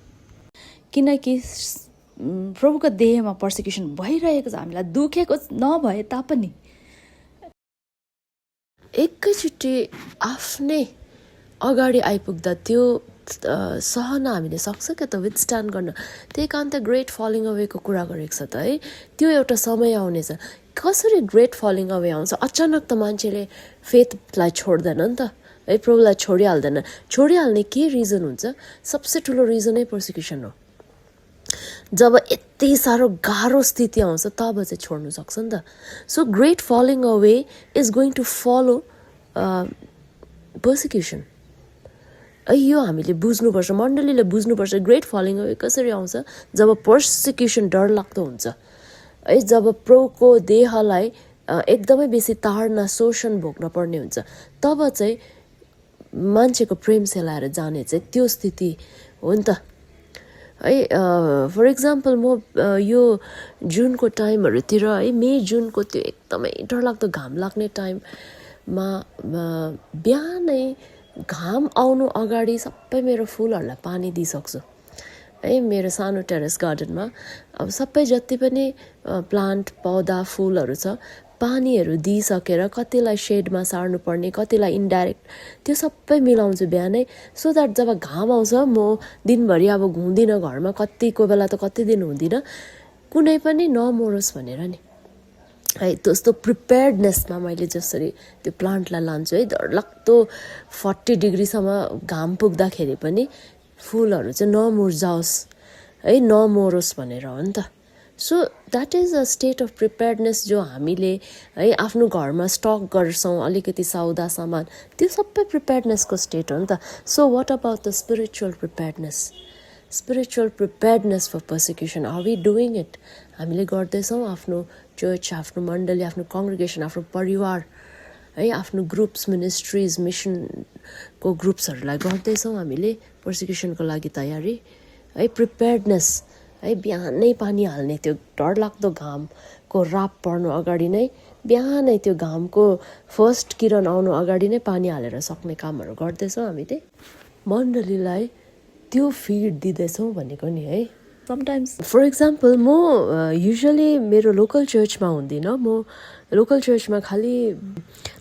किनकि प्रभुको देहमा पर्सिक्युसन भइरहेको छ हामीलाई दुखेको नभए तापनि एकैचोटि आफ्नै अगाडि आइपुग्दा त्यो सहन हामीले सक्छ क्या त विथस्ट्यान्ड गर्न त्यही कारण त ग्रेट फलिङ अवेको कुरा गरेको छ त है त्यो एउटा समय आउनेछ कसरी ग्रेट फलिङ अवे आउँछ अचानक त मान्छेले फेथलाई छोड्दैन नि त है प्रभुलाई छोडिहाल्दैन छोडिहाल्ने के रिजन हुन्छ सबसे ठुलो रिजनै पर्सिक्युसन हो जब यति साह्रो गाह्रो स्थिति आउँछ तब चाहिँ छोड्नु सक्छ नि त so great falling away is going to follow persecution यो हामीले बुझ्नुपर्छ मण्डलीले बुझ्नुपर्छ ग्रेट फलिङ अवे कसरी आउँछ जब पर्सिक्युसन डरलाग्दो हुन्छ है जब प्रभुको देहलाई एकदमै बेसी ताड्न शोषण भोग्न पर्ने हुन्छ तब चाहिँ मान्छेको प्रेम सेलाएर जाने चाहिँ त्यो स्थिति हो नि त है फर इक्जाम्पल म यो जुनको टाइमहरूतिर है मे जुनको त्यो एकदमै डरलाग्दो घाम लाग्ने टाइममा बिहानै घाम आउनु अगाडि सबै मेरो फुलहरूलाई पानी दिइसक्छु है मेरो सानो टेरेस गार्डनमा अब सबै जति पनि प्लान्ट पौधा फुलहरू छ पानीहरू दिइसकेर कतिलाई सेडमा सार्नुपर्ने कतिलाई इन्डाइरेक्ट त्यो सबै मिलाउँछु बिहानै सो द्याट जब घाम आउँछ म दिनभरि अब घुम्दिनँ घरमा कति कोही बेला त कति दिन हुँदिनँ कुनै पनि नमरोस् भनेर नि है त्यस्तो प्रिपेयर्डनेसमा मैले जसरी त्यो प्लान्टलाई लान्छु है डरलाग्दो 40 डिग्रीसम्म घाम पुग्दाखेरि पनि फुलहरू चाहिँ नमुर्झाओस् है नमरोस् भनेर हो नि त so that is a state of preparedness जो हामीले है आफ्नो घरमा स्टक गर्छौँ अलिकति सौदा सामान त्यो सबै प्रिपेयर्डनेसको स्टेट हो नि त so what about the spiritual preparedness for persecution are we doing it हामीले गर्दैछौँ आफ्नो चर्च आफ्नो मण्डली आफ्नो कङ्ग्रिगेसन आफ्नो परिवार है आफ्नो ग्रुप्स मिनिस्ट्रिज मिसनको ग्रुप्सहरूलाई गर्दैछौँ हामीले पर्सिक्युसनको लागि तयारी है प्रिपेयर्डनेस है बिहानै पानी हाल्ने त्यो डरलाग्दो घामको राप पर्नु अगाडि नै बिहानै त्यो घामको फर्स्ट किरण आउनु अगाडि नै पानी हालेर सक्ने कामहरू गर्दैछौँ हामीले मण्डलीलाई त्यो फिड दिँदैछौँ भनेको नि है समटाइम्स फर इक्जाम्पल म युजली मेरो लोकल चर्चमा हुँदिनँ म लोकल चर्चमा खालि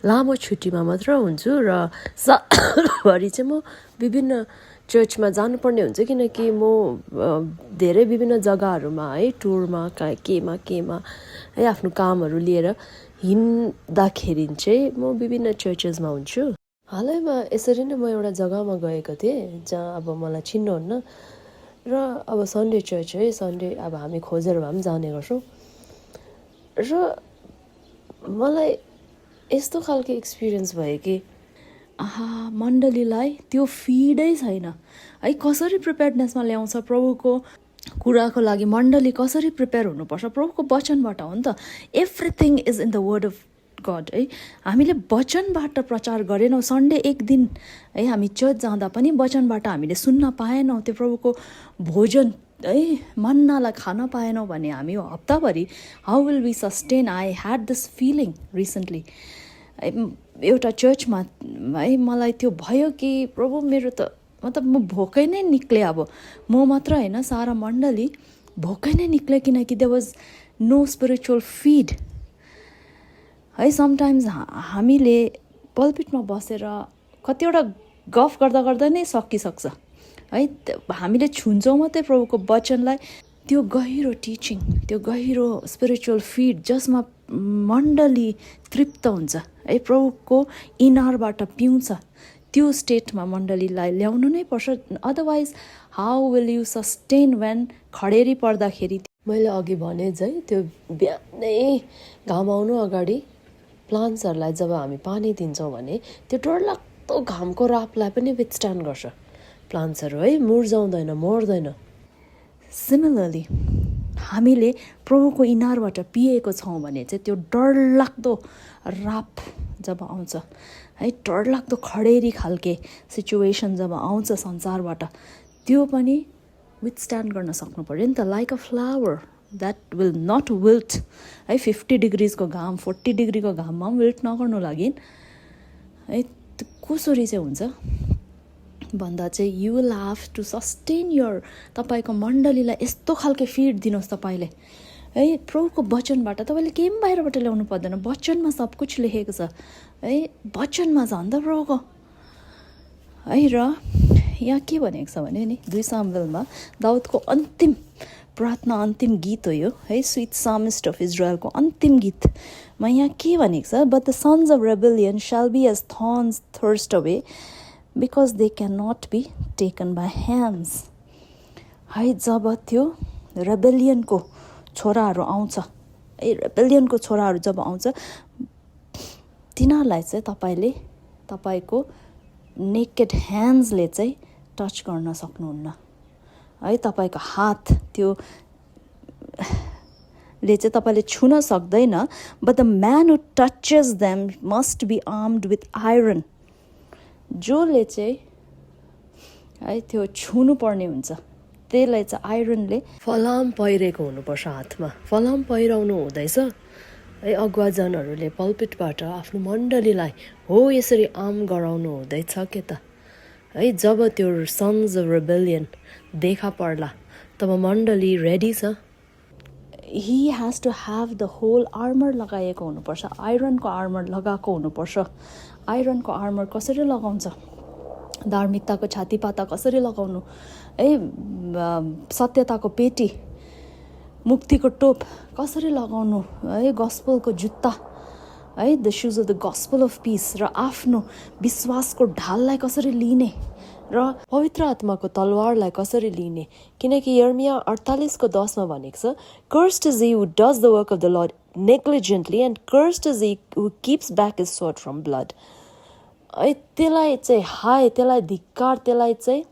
लामो छुट्टीमा मात्र हुन्छु र सालभरि चाहिँ म विभिन्न चर्चमा जानुपर्ने हुन्छ किनकि म धेरै विभिन्न जग्गाहरूमा है टुरमा केमा है आफ्नो कामहरू लिएर हिँड्दाखेरि चाहिँ म विभिन्न चर्चेसमा हुन्छु हालैमा यसरी नै म एउटा जग्गामा गएको थिएँ जहाँ अब मलाई चिन्नुहुन्न र अब सन्डे चर्च है, सन्डे अब हामी खोजेर भए पनि जाने गर्छौँ। र मलाई यस्तो खालको एक्सपिरियन्स भयो कि मण्डलीलाई त्यो फिडै छैन है। कसरी प्रिपेयर्डनेसमा ल्याउँछ प्रभुको कुराको लागि मण्डली कसरी प्रिपेयर हुनुपर्छ प्रभुको वचनबाट हो नि त। Everything is in the word of God है। हामीले वचनबाट प्रचार गरेनौँ। सन्डे एक दिन है हामी चर्च जाँदा पनि वचनबाट हामीले सुन्न पाएनौँ, त्यो प्रभुको भोजन है मन्नालाई खान पाएनौँ भने हामी हप्ताभरि how will we sustain. I had this feeling recently एउटा चर्चमा है, मलाई त्यो भयो कि प्रभु मेरो त मतलब म भोकै नै निक्लेँ। अब म मात्र होइन, सारा मण्डली भोकै नै निक्ल्यो, किनकि there was no spiritual feed है। समटाइम्स हामीले पल्पिटमा बसेर कतिवटा गफ गर्दा गर्दा नै सकिसक्छ है। हामीले छुन्छौँ मात्रै प्रभुको वचनलाई। त्यो गहिरो टिचिङ, त्यो गहिरो स्पिरिचुअल फिड जसमा मण्डली तृप्त हुन्छ है, प्रभुको इनारबाट पिउँछ, त्यो स्टेटमा मण्डलीलाई ल्याउनु नै पर्छ। Otherwise how will you sustain when खडेरी पर्दाखेरि। मैले अघि भने है, त्यो बिहानै घाम आउनु अगाडि प्लान्ट्सहरूलाई जब हामी पानी दिन्छौँ भने त्यो डरलाग्दो घामको रापलाई पनि विथस्ट्यान्ड गर्छ प्लान्ट्सहरू है, मुर्झाउँदैन, मर्दैन। सिमिलरली हामीले प्रभुको इनारबाट पिएको छौँ भने चाहिँ त्यो डरलाग्दो राप जब आउँछ है, डरलाग्दो खडेरी खालके सिचुएसन जब आउँछ संसारबाट, त्यो पनि विथस्ट्यान्ड गर्न सक्नु पऱ्यो नि त। Like a flower that will not wilt है। 50 डिग्रीको घाम 40 डिग्रीको घाममा पनि विल्ट नगर्नु लागि है। कसरी चाहिँ हुन्छ भन्दा चाहिँ you will have to sustain your, तपाईँको मण्डलीलाई यस्तो खालको फिड दिनुहोस् तपाईँले है। प्रभुको वचनबाट तपाईँले केही पनि बाहिरबाट ल्याउनु पर्दैन, वचनमा सब कुछ लेखेको छ है, वचनमा छ नि त प्रभुको है। र यहाँ के भनेको छ भने नि 2 सामुएलमा दाउदको अन्तिम प्रार्थना, अन्तिम गीत हो यो है, स्विट सामिस्ट अफ इजरायलको अन्तिम गीतमा यहाँ के भनेको छ, but the sons of rebellion shall be as thorns thirst away because they cannot be taken by hands है। जब त्यो रेबेलियनको छोराहरू आउँछ है, रेबेलियनको छोराहरू जब आउँछ, तिनीहरूलाई चाहिँ तपाईँले तपाईँको नेकेड ह्यान्ड्सले चाहिँ टच गर्न सक्नुहुन्न है। तपाईँको हात त्यो ले चाहिँ तपाईँले छुन सक्दैन। But the man who touches them must be armed with iron, जसले चाहिँ है त्यो छुनु पर्ने हुन्छ, त्यसलाई चाहिँ आइरनले फलाम पहिरेको हुनुपर्छ हातमा। फलाम पहिराउनु हुँदैछ है। अगुवाजनहरूले पल्पिटबाट आफ्नो मण्डलीलाई हो यसरी आर्म गराउनु हुँदैछ के त है। जब त्यो सन्स अफ रेबेलियन देखा पर्ला तब मण्डली रेडी छ। He has to have the whole armour लगाएको हुनुपर्छ, आइरनको आर्मर लगाएको हुनुपर्छ। आइरनको आर्मर कसरी लगाउँछ, धार्मिकताको छातीपाता कसरी लगाउनु है, सत्यताको पेटी, मुक्तिको टोप कसरी लगाउनु है, गस्पलको जुत्ता है, the shoes of the gospel of piece, र आफ्नो विश्वासको ढाललाई कसरी लिने, र पवित्र आत्माको तलवारलाई कसरी लिने। किनकि यर्मिया 48:10 भनेको छ, cursed is he who does the work of the Lord negligently and cursed is he who keeps back his sword from blood है। त्यसलाई चाहिँ हाय, त्यसलाई धिक्कार, त्यसलाई चाहिँ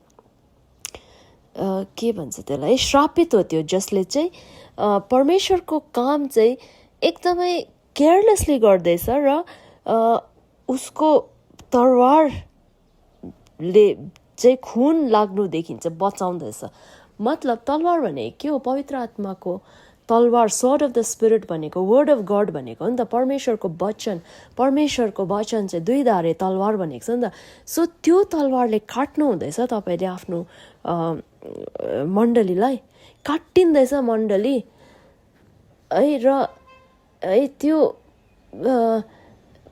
के भन्छ, त्यसलाई श्रापित हो त्यो जसले चाहिँ परमेश्वरको काम चाहिँ एकदमै केयरलेसली गर्दैछ र उसको तलवारले चाहिँ खुन लाग्नु देखिन्छ बचाउँदैछ। मतलब तलवार भने के हो, पवित्र आत्माको तलवार, स्वord अफ द स्पिरिट भनेको वर्ड अफ गड भनेको हो नि त, परमेश्वरको वचन। परमेश्वरको वचन चाहिँ 2 धारे तलवार भनेको छ नि त। सो त्यो तलवारले काट्नु हुँदैछ तपाईँले आफ्नो मण्डलीलाई, काटिँदैछ मण्डली है। र है त्यो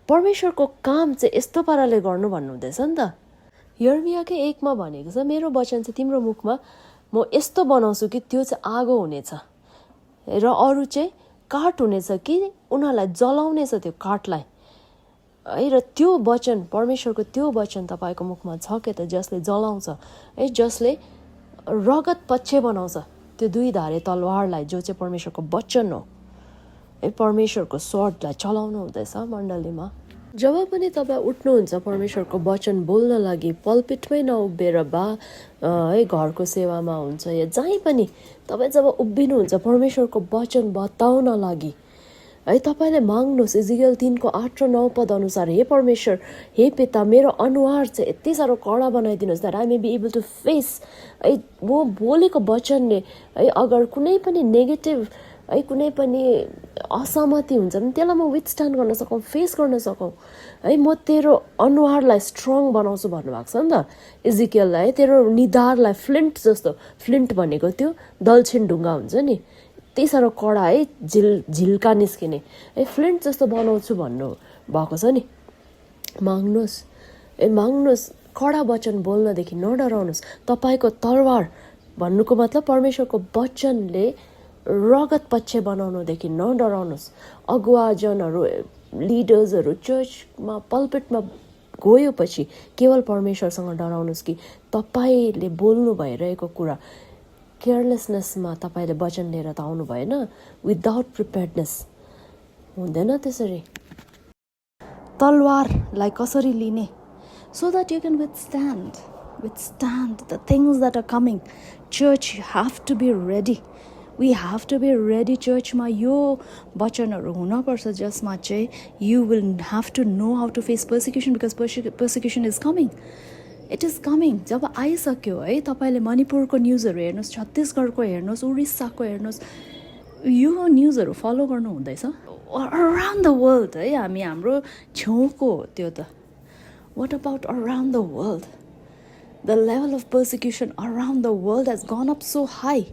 परमेश्वरको काम चाहिँ यस्तो पाराले गर्नु भन्नुहुँदैछ नि त। यर्मियाकै 1 भनेको छ, मेरो वचन चाहिँ तिम्रो मुखमा म यस्तो बनाउँछु कि त्यो चाहिँ आगो हुनेछ र अरू चाहिँ काठ हुनेछ कि उनीहरूलाई जलाउनेछ त्यो काठलाई है। र त्यो वचन, परमेश्वरको त्यो वचन तपाईँको मुखमा छ के त, जसले जलाउँछ है, जसले रगत पक्ष बनाउँछ त्यो दुई धारे तलवारलाई, जो चाहिँ परमेश्वरको वचन हो, है परमेश्वरको स्वरलाई चलाउनु हुँदैछ मण्डलीमा। जब पनि तपाईँ उठ्नुहुन्छ परमेश्वरको वचन बोल्न लागि, पल्पिटमै नउभिएर है घरको सेवामा हुन्छ या जहीँ पनि तपाईँ जब उभिनुहुन्छ परमेश्वरको वचन बताउन लागि, है तपाईँले माग्नुहोस्। इजिकल 3:8 र 9 पद अनुसार, हे परमेश्वर, हे पिता, मेरो अनुहार चाहिँ यति साह्रो कडा बनाइदिनुहोस् that I may be able to face, है म बोलेको वचनले है अगर कुनै पनि नेगेटिभ है कुनै पनि असहमति हुन्छ भने त्यसलाई म विथस्ट्यान्ड गर्न सकौँ, फेस गर्न सकौँ, है म तेरो अनुहारलाई स्ट्रङ बनाउँछु भन्नुभएको छ नि त इजिकियललाई। तेरो निधारलाई फ्लिन्ट जस्तो, फ्लिन्ट भनेको त्यो दलछिन ढुङ्गा हुन्छ नि, त्यही साह्रो कडा है झिल्का निस्किने, है फ्लिन्ट जस्तो बनाउँछु भन्नु भएको छ नि। माग्नुहोस्, माग्नुहोस्, कडा वचन बोल्नदेखि नडराउनुहोस्। तपाईँको तरवार भन्नुको मतलब परमेश्वरको वचनले रगत पक्ष बनाउनुदेखि नडराउनुहोस्। अगुवाजनहरू, लिडर्सहरू चर्चमा पल्पिटमा गएपछि केवल परमेश्वरसँग डराउनुहोस् कि तपाईँले बोल्नु भइरहेको कुरा केयरलेसनेसमा तपाईँले वचन लिएर त आउनु भएन, विदाउट प्रिपेयर्डनेस हुँदैन त्यसरी। तलवारलाई कसरी लिने, so that you can withstand the things that are coming. Church, you have to be ready. We have to be ready. Church ma yo वचनहरू हुन पर्छ जसमा चाहिँ you will have to know how to face persecution, because persecution is coming. It is coming. जब आइसक्यो है, तपाईँले मणिपुरको न्युजहरू हेर्नुहोस्, छत्तिसगढको हेर्नुहोस्, उडिस्साको हेर्नुहोस्, यो न्युजहरू फलो गर्नु हुँदैछ अराउन्ड द वर्ल्ड है। हामी हाम्रो छेउको त्यो त, what about around the world? The level of persecution around the world has gone up so high.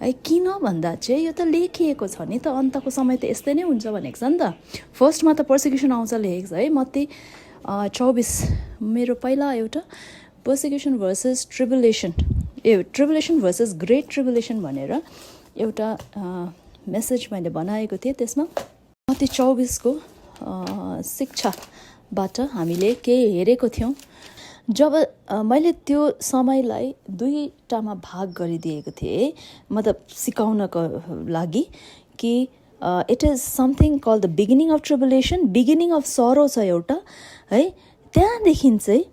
है किन भन्दा चाहिँ यो त लेखिएको छ नि त, अन्तको समय त यस्तै नै हुन्छ भनेको छ नि त। फर्स्टमा त पर्सिक्युसन आउँछ लेखेको छ है, मत्ती 24। मेरो पहिला एउटा पर्सिक्युसन भर्सेस ट्रिबुलेसन, ट्रिबुलेसन भर्सेस ग्रेट ट्रिबुलेसन भनेर एउटा मेसेज मैले बनाएको थिएँ। त्यसमा मत्ती 24 को शिक्षाबाट हामीले केही हेरेको थियौँ। जब मैले त्यो समयलाई दुईटामा भाग गरिदिएको थिएँ, मतलब सिकाउनको लागि कि it is something called the beginning of tribulation, beginning of sorrow छ एउटा है, त्यहाँदेखि चाहिँ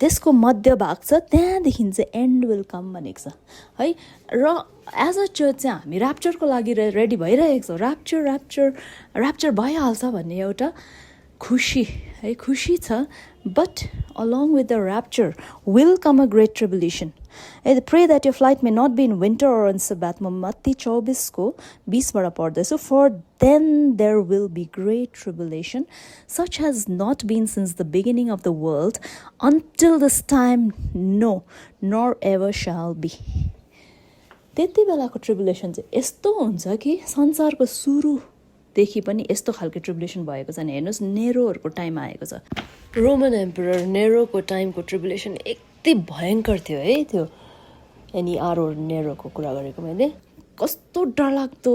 त्यसको मध्य भाग छ, त्यहाँदेखि चाहिँ एन्ड विल कम भनेको छ है। र एज अ चर्च चाहिँ हामी ऱ्याप्चरको लागि रेडी भइरहेको छौँ। ऱ्याप्चर भइहाल्छ भन्ने एउटा खुसी है, खुसी छ। But along with the rapture will come a great tribulation. I pray that your flight may not be in winter or on Sabbath. Matthew 24 को 20 बाट पढ्दैछु। For then there will be great tribulation, such has not been since the beginning of the world until this time, no, nor ever shall be. त्यति बेलाको ट्रिबुलेसन चाहिँ यस्तो हुन्छ कि संसारको सुरुदेखि पनि यस्तो खालको ट्रिबुलेसन भएको छैन। हेर्नुहोस्, नेरोहरूको टाइम आएको छ। रोमन एम्परर नेरोको टाइमको ट्रिबुलेसन यति भयङ्कर थियो है त्यो। NERO नेरोको कुरा गरेको मैले। कस्तो डरलाग्दो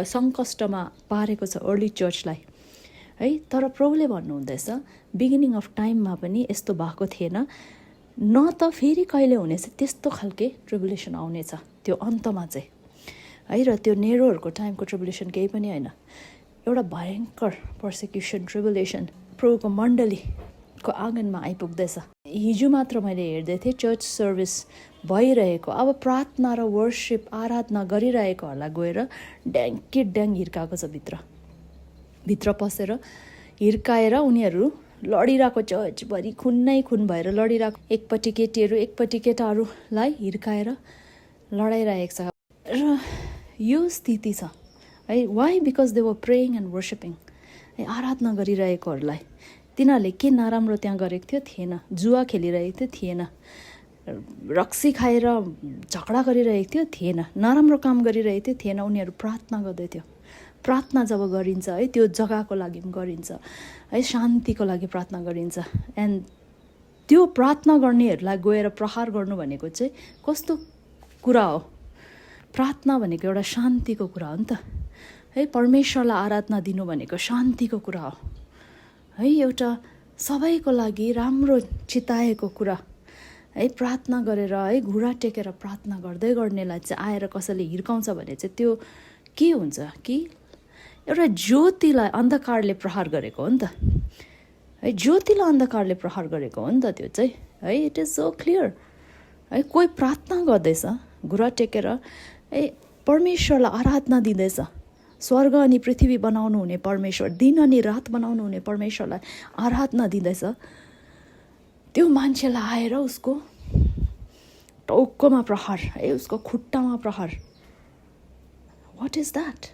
सङ्कष्टमा पारेको छ अर्ली चर्चलाई है। तर प्रभुले भन्नुहुँदैछ बिगिनिङ अफ टाइममा पनि यस्तो भएको थिएन, न त फेरि कहिले हुनेछ त्यस्तो खालके ट्रिबुलेसन आउनेछ त्यो अन्तमा चाहिँ है। र त्यो नेरोहरूको टाइमको ट्रिबुलेसन केही पनि होइन, एउटा भयङ्कर पर्सिक्युसन ट्रिबुलेसन प्रभुको मण्डलीको आँगनमा आइपुग्दैछ। हिजो मात्र मैले हेर्दै थिएँ चर्च सर्भिस भइरहेको, अब प्रार्थना र वर्शिप आराधना गरिरहेकोहरूलाई गएर ड्याङ्की ड्याङ हिर्काएको छ। भित्र पसेर हिर्काएर उनीहरू लडिरहेको, चर्चभरि खुन्नै खुन भएर लडिरहेको, एकपट्टि केटीहरू एकपट्टि केटाहरूलाई हिर्काएर लडाइरहेको छ। र यो स्थिति छ है। Why? Because they were praying and worshipping. आराधना गरिरहेकोहरूलाई तिनीहरूले के नराम्रो त्यहाँ गरेको थियो? थिएन। जुवा खेलिरहेको थियो? थिएन। रक्सी खाएर झगडा गरिरहेको थियो? थिएन। नराम्रो काम गरिरहेको थियो? थिएन। उनीहरू प्रार्थना गर्दै थियो। प्रार्थना जब गरिन्छ है, त्यो जग्गाको लागि पनि गरिन्छ है, शान्तिको लागि प्रार्थना गरिन्छ। एन्ड त्यो प्रार्थना गर्नेहरूलाई गएर प्रहार गर्नु भनेको चाहिँ कस्तो कुरा हो? प्रार्थना भनेको एउटा शान्तिको कुरा हो नि त है। परमेश्वरलाई आराधना दिनु भनेको शान्तिको कुरा हो है, एउटा सबैको लागि राम्रो चिताएको कुरा है प्रार्थना गरेर है घुँडा टेकेर प्रार्थना गर्दै गर्नेलाई चाहिँ आएर कसैले हिर्काउँछ भने चाहिँ त्यो के हुन्छ कि एउटा ज्योतिलाई अन्धकारले प्रहार गरेको हो नि त है ज्योतिलाई अन्धकारले प्रहार गरेको हो नि त त्यो चाहिँ है इट इज सो क्लियर है कोही प्रार्थना गर्दैछ घुँडा टेकेर है परमेश्वरलाई आराधना दिँदैछ स्वर्ग अनि पृथ्वी बनाउनु हुने परमेश्वर दिन अनि रात बनाउनु हुने परमेश्वरलाई आराधना दिँदैछ त्यो मान्छेलाई आएर उसको टाउकोमा प्रहार है उसको खुट्टामा प्रहार वाट इज द्याट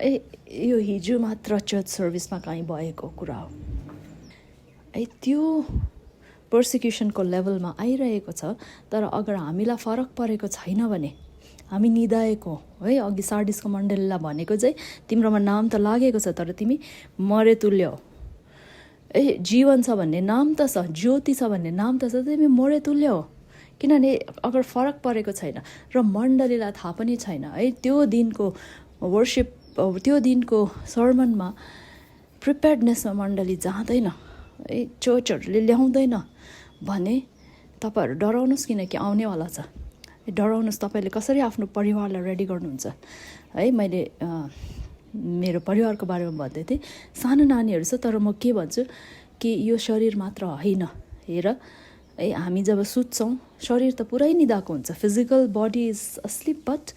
ए यो हिजो मात्र चर्च सर्भिसमा कहीँ भएको कुरा हो है त्यो पर्सिक्युसनको लेभलमा आइरहेको छ तर अगर हामीलाई फरक परेको छैन भने हामी निदाएको है अघि सार्डिसको मण्डलीलाई भनेको चाहिँ तिम्रोमा नाम त लागेको छ तर तिमी मरे तुल्य हो ए जीवन छ भन्ने नाम त छ ज्योति छ भन्ने नाम त छ तिमी मरे तुल्य हो किनभने अगर फरक परेको छैन र मण्डलीलाई थाहा पनि छैन है त्यो दिनको वर्शिप त्यो दिनको सर्मनमा प्रिपेयर्डनेसमा मण्डली जाँदैन है चर्चहरूले ल्याउँदैन भने तपाईँहरू डराउनुहोस् किनकि आउनेवाला छ डराउनुहोस् तपाईँले कसरी आफ्नो परिवारलाई रेडी गर्नुहुन्छ है मैले मेरो परिवारको बारेमा भन्दै थिएँ सानो नानीहरू छ तर म के भन्छु कि यो शरीर मात्र होइन हेर है हामी जब सुत्छौँ शरीर त पुरै निदाएको हुन्छ physical body is asleep but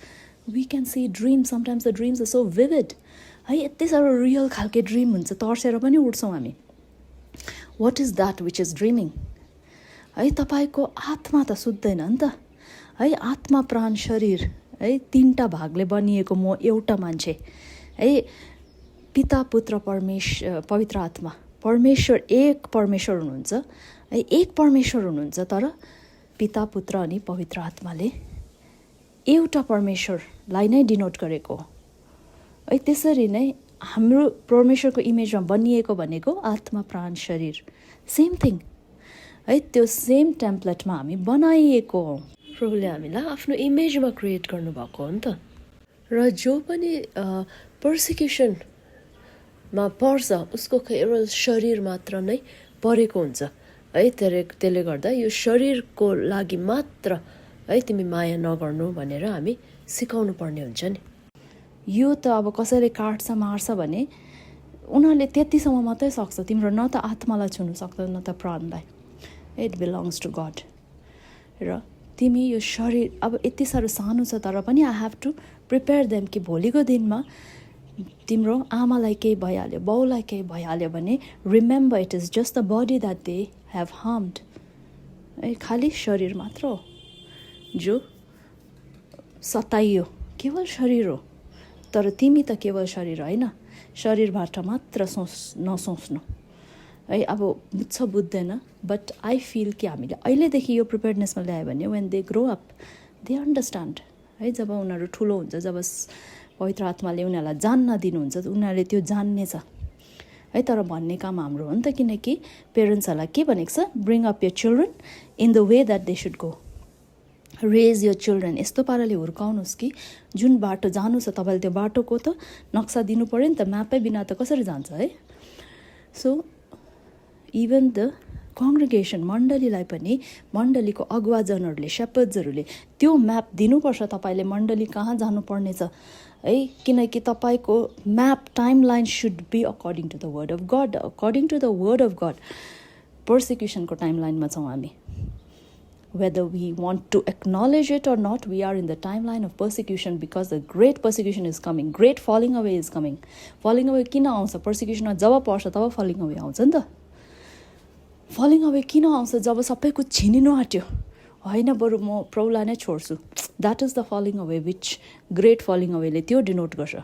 we can see dream sometimes the dreams are so vivid है यति साह्रो रियल खालके ड्रिम हुन्छ तर्सेर पनि उठ्छौँ हामी what is that which is dreaming है तपाईँको आत्मा त सुत्दैन नि त है आत्मा प्राण शरीर है तीनटा भागले बनिएको म एउटा मान्छे है पिता पुत्र पवित्र आत्मा परमेश्वर एक परमेश्वर हुनुहुन्छ है एक परमेश्वर हुनुहुन्छ तर पिता पुत्र अनि पवित्र आत्माले एउटा परमेश्वरलाई नै डिनोट गरेको हो है त्यसरी नै हाम्रो परमेश्वरको इमेजमा बनिएको भनेको आत्मा प्राण शरीर सेम थिङ है त्यो सेम टेम्प्लेटमा हामी बनाइएको हो प्रभुले हामीलाई आफ्नो इमेजमा क्रिएट गर्नुभएको हो नि त र जो पनि पर्सिक्युसनमा पर्छ उसको केवल शरीर मात्र नै परेको हुन्छ है त्यसले गर्दा यो शरीरको लागि मात्र है तिमी माया नगर्नु भनेर हामी सिकाउनु पर्ने हुन्छ नि यो त अब कसैले काट्छ मार्छ भने उनीहरूले त्यतिसम्म मात्रै सक्छ तिम्रो न त आत्मालाई छुनु सक्दैन न त प्राणलाई इट बिलोङ्स टु गड र तिमी यो शरीर अब यति साह्रो सानो छ तर पनि I have to prepare them कि भोलिको दिनमा तिम्रो आमालाई केही भइहाल्यो बाउलाई केही भइहाल्यो भने remember it is just the body that they have harmed है खालि शरीर मात्र हो जो सताइयो केवल शरीर हो तर तिमी त केवल शरीर होइन शरीरबाट मात्र नसोच्नु है अब बुझ्छ बुझ्दैन बट आई फिल कि हामीले अहिलेदेखि यो प्रिपेयर्डनेसमा ल्यायो भने when they grow up they understand है जब उनीहरू ठुलो हुन्छ जब पवित्र आत्माले उनीहरूलाई जान्न दिनुहुन्छ उनीहरूले त्यो जान्नेछ है तर भन्ने काम हाम्रो हो नि त किनकि पेरेन्ट्सहरूलाई के भनेको छ bring up your children in the way that they should go raise your children यस्तो पाराले हुर्काउनुहोस् कि जुन बाटो जानु छ तपाईँले त्यो बाटोको त नक्सा दिनु पऱ्यो नि त म्यापै बिना त कसरी जान्छ है सो इभन द कङ्ग्रिगेसन मण्डलीलाई पनि मण्डलीको अगुवाजनहरूले सेपर्ड्सहरूले त्यो म्याप दिनुपर्छ तपाईँले मण्डली कहाँ जानुपर्नेछ है किनकि तपाईँको map time line should be according to the word of God according to the word of God पर्सिक्युसनको टाइम लाइनमा छौँ हामी whether we want to acknowledge it or not, we are in the timeline of persecution because the great persecution is coming. Great falling away is coming. Falling away किन आउँछ पर्सिक्युसनमा जब पर्छ तब falling away आउँछ नि त falling away किन आउँछ जब सबै कुछ छिनिनु आँट्यो होइन बरु म प्रभुलाई नै छोड्छु that is the falling away which great falling awayले त्यो डिनोट गर्छ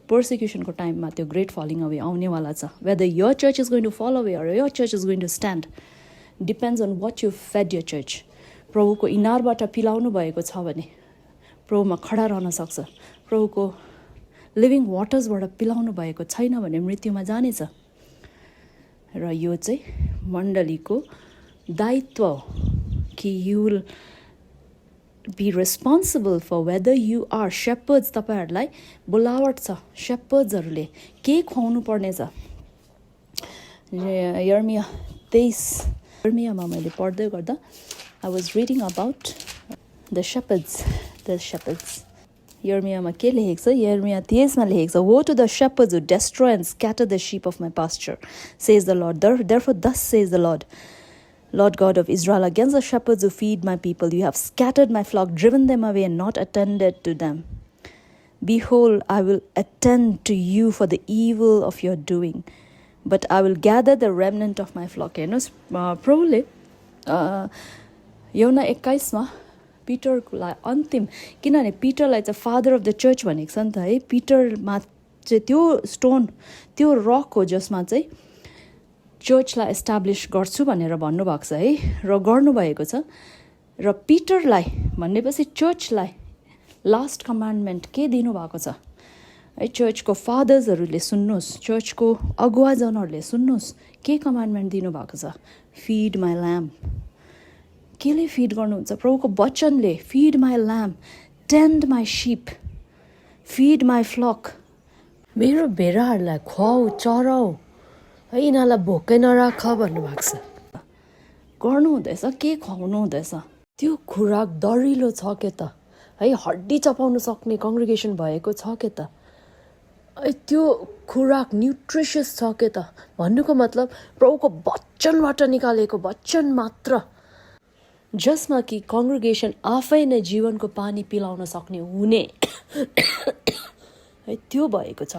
पर्सिक्युसनको टाइममा त्यो great falling away आउनेवाला छ whether your church is going to fall away or your church is going to stand depends on what you fed your church. प्रभुको इनारबाट पिलाउनु भएको छ भने प्रभुमा खडा रहन सक्छ प्रभुको लिभिङ वाटर्सबाट पिलाउनु भएको छैन भने मृत्युमा जानेछ र यो चाहिँ मण्डलीको दायित्व हो कि you will be responsible for whether you are shepherds तपाईँहरूलाई बोलावट छ सेपर्ड्सहरूले के खुवाउनु पर्ने छ यर्मिया 23 यर्मियामा मैले पढ्दै गर्दा I was reading about the shepherds. यर्मियामा के लेखेको छ? यर्मिया 23मा लेखेको छ, Woe to the shepherds who destroy and scatter the sheep of my pasture, says the Lord. Therefore thus says the Lord God of Israel, against the shepherds who feed my people. You have scattered my flock, driven them away, and not attended to them. Behold, I will attend to you for the evil of your doing, but I will gather the remnant of my flock. हेर्नुहोस्, प्रभुले योना 21मा पिटरलाई अन्तिम, किनभने पिटरलाई चाहिँ father of the church भनेको छ नि त है, पिटरमा चाहिँ त्यो स्टोन, त्यो रक हो जसमा चाहिँ चर्चलाई एस्टाब्लिस गर्छु भनेर भन्नुभएको छ है, र गर्नुभएको छ। र पिटरलाई भन्नेपछि चर्चलाई लास्ट कमान्डमेन्ट के दिनुभएको छ है? चर्चको फादर्सहरूले सुन्नुहोस्, चर्चको अगुवाजनहरूले सुन्नुहोस्, के कमान्डमेन्ट दिनुभएको छ? Feed my lamp. केले फिड गर्नुहुन्छ? प्रभुको वचनले, फिड माई ल्याम्प, टेन्ड माई सिप, फिड माई फ्लक। मेरो भेडाहरूलाई खुवाऊ, चराऊ है, यिनीहरूलाई भोकै नराख भन्नुभएको छ। गर्नु हुँदैछ, के खुवाउनु हुँदैछ? त्यो खुराक दरिलो छ के त है, हड्डी चपाउन सक्ने कङ्ग्रिगेसन भएको छ के त? त्यो खुराक न्युट्रिसियस छ के त? भन्नुको मतलब प्रभुको वचनबाट निकालेको वचन मात्र, जसमा कि कङ्ग्रिगेसन आफै नै जीवनको पानी पिलाउन सक्ने हुने है, त्यो भएको छ।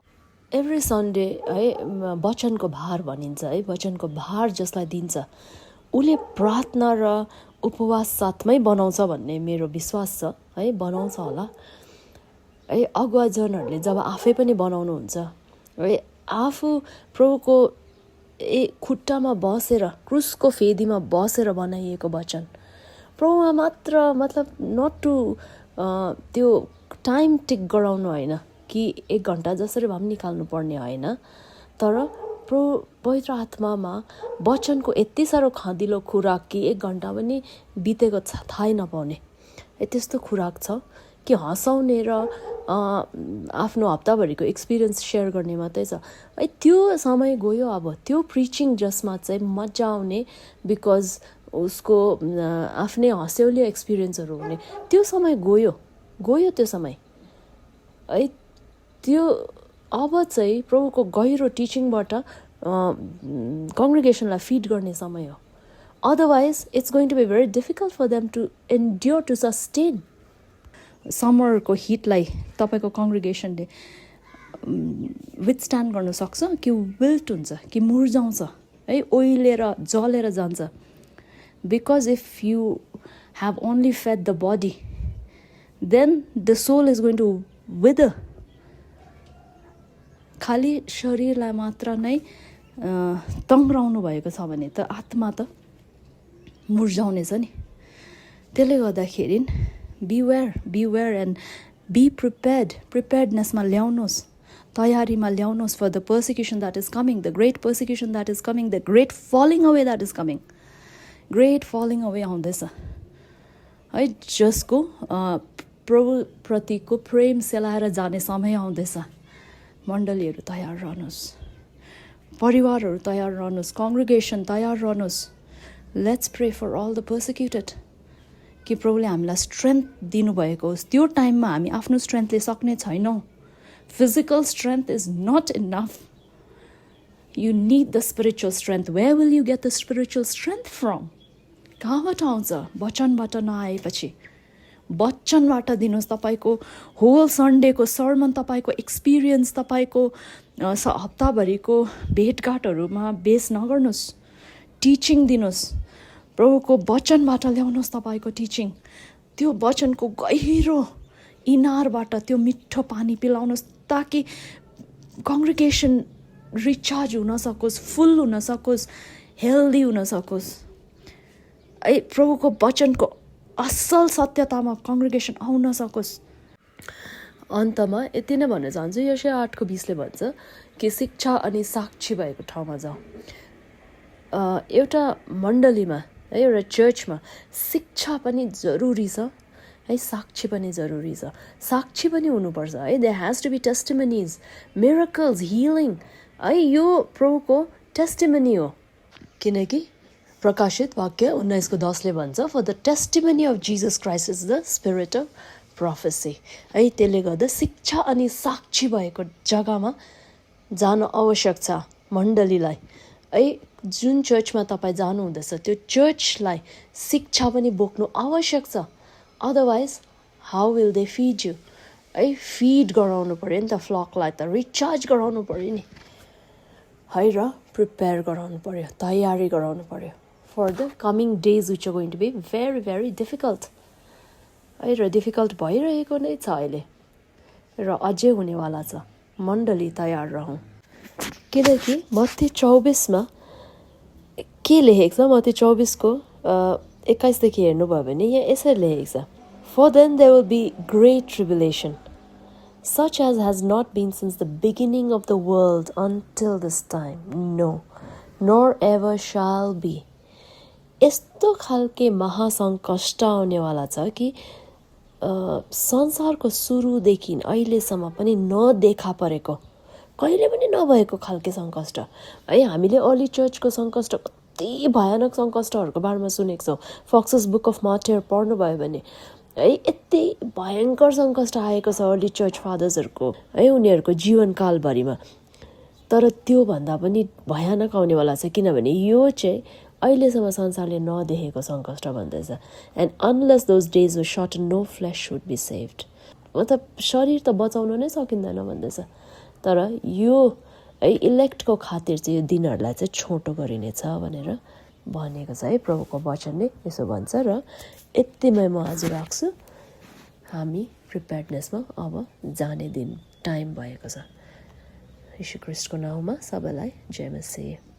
एभ्री सन्डे है वचनको भार भनिन्छ है, वचनको भार जसलाई दिन्छ उसले प्रार्थना र उपवास साथमै बनाउँछ भन्ने मेरो विश्वास छ है, बनाउँछ होला है। अगुवाजनहरूले जब आफै पनि बनाउनुहुन्छ है, आफू प्रभुको खुट्टामा बसेर, क्रुसको फेदीमा बसेर बनाइएको वचन प्रभुमा मात्र, मतलब नट टु त्यो टाइम टिक गराउनु होइन कि 1 घन्टा जसरी भए पनि निकाल्नु पर्ने होइन, तर पवित्र आत्मामा वचनको यति साह्रो खाँदिलो खुराक कि 1 घन्टा पनि बितेको थाहै नपाउने त्यस्तो खुराक छ कि हँसाउने र आफ्नो हप्ताभरिको एक्सपिरियन्स सेयर गर्ने मात्रै छ है। त्यो समय गयो। अब त्यो प्रिचिङ जसमा चाहिँ मजा आउने, बिकज उसको आफ्नै हँस्यौली एक्सपिरियन्सहरू हुने, त्यो समय गयो त्यो समय है। त्यो अब चाहिँ प्रभुको गहिरो टिचिङबाट कङ्ग्रिगेसनलाई फिड गर्ने समय हो। Otherwise it's going to be very difficult for them to endure, to sustain. समरको हिटलाई तपाईँको कङ्ग्रिगेसनले विथस्ट्यान्ड गर्न सक्छ कि विल्ट हुन्छ, कि मुर्झाउँछ है, ओइलेर जलेर जान्छ? Because if you have only fed the body, then the soul is going to wither. खालि शरीरलाई मात्र नै तङ्ग्राउनु भएको छ भने त आत्मा त मुर्झाउने छ नि। त्यसले गर्दाखेरि बिवेयर एन्ड बी प्रिपेयर्डनेसमा ल्याउनुहोस्, तयारीमा ल्याउनुहोस् for the persecution that is coming, the great persecution that is coming, the great falling away that is coming. Great falling away आउँदैछ है, जसको प्रभुप्रतिको प्रेम सेलाएर जाने समय आउँदैछ। मण्डलीहरू तयार रहनुहोस्, परिवारहरू तयार रहनुहोस्, कङ्ग्रिगेसन तयार रहनुहोस्। Let's pray for all the persecuted, कि प्रभुले हामीलाई स्ट्रेन्थ दिनुभएको होस्। त्यो टाइममा हामी आफ्नो स्ट्रेन्थले सक्ने छैनौँ। Physical strength is not enough, you need the spiritual strength. Where will you get the spiritual strength from? कहाँबाट आउँछ? वचनबाट नआएपछि वचनबाट दिनुहोस्। तपाईँको होल सन्डेको सर्मन, तपाईँको एक्सपिरियन्स, तपाईँको हप्ताभरिको भेटघाटहरूमा बेस नगर्नुहोस्, टिचिङ दिनुहोस्। प्रभुको वचनबाट ल्याउनुहोस् तपाईँको टिचिङ। त्यो वचनको गहिरो इनारबाट त्यो मिठो पानी पिलाउनुहोस्, ताकि कङ्ग्रिगेसन रिचार्ज हुन सकोस्, फुल हुन सकोस्, हेल्दी हुन सकोस्। प्रभुको वचनको असल सत्यतामा कङ्ग्रिगेसन आउन सकोस्। अन्तमा यति नै भन्न चाहन्छु, यशाया 8:20 भन्छ कि शिक्षा अनि साक्षी भएको ठाउँमा जाऊ। एउटा मण्डलीमा है, एउटा चर्चमा शिक्षा पनि जरुरी छ है, साक्षी पनि जरुरी छ। साक्षी पनि हुनुपर्छ है। There has to be testimonies, miracles, healing है। यो प्रभुको टेस्टिमनी हो, किनकि प्रकाशित वाक्य 19:10 भन्छ, for the testimony of Jesus Christ is the spirit of prophecy. है, त्यसले गर्दा शिक्षा अनि साक्षी भएको जग्गामा जान आवश्यक छ मण्डलीलाई। है, जुन चर्चमा तपाईँ जानुहुँदैछ त्यो चर्चलाई शिक्षा पनि बोक्नु आवश्यक छ। Otherwise how will they feed you? है, फिड गराउनु पऱ्यो नि त फ्लकलाई, त रिचार्ज गराउनु पऱ्यो नि है, र प्रिपेयर गराउनु पऱ्यो, तयारी गराउनु पऱ्यो for the coming days which are going to be very very difficult. है, र डिफिकल्ट भइरहेको नै छ अहिले र अझै हुनेवाला छ। मण्डली तयार रहौँ, किनकि मत्ती 24 के लेखेको छ? मत्ती 24 21 हेर्नुभयो भने यहाँ यसरी लेखेको छ, for then there will be great tribulation such as has not been since the beginning of the world until this time, no, nor ever shall be. यस्तो खालके महासङ्कष्ट आउनेवाला छ कि संसारको सुरुदेखि अहिलेसम्म पनि नदेखा परेको, कहिले पनि नभएको खालके सङ्कष्ट। है, हामीले अर्ली चर्चको सङ्कष्ट, कति भयानक सङ्कष्टहरूको बारेमा सुनेको छौँ। फक्सस बुक अफ मार्टियर पढ्नुभयो भने है, यति भयङ्कर सङ्कष्ट आएको छ अर्ली चर्च फादर्सहरूको, है, उनीहरूको जीवनकालभरिमा। तर त्योभन्दा पनि भयानक आउनेवाला छ, किनभने यो चाहिँ अहिलेसम्म संसारले नदेखेको सङ्कष्ट भन्दैछ। And unless those days were short no flesh would be saved. मतलब शरीर त बचाउन नै सकिँदैन भन्दैछ, तर यो है इलेक्टको खातिर चाहिँ यो दिनहरूलाई चाहिँ छोटो गरिनेछ भनेर भनेको छ। है, प्रभुको वचनले यसो भन्छ र यतिमै म आज राख्छु। हामी प्रिपेयर्डनेसमा अब जाने दिन टाइम भएको छ। यीशु ख्रीष्टको नाउँमा सबैलाई जय मसीह।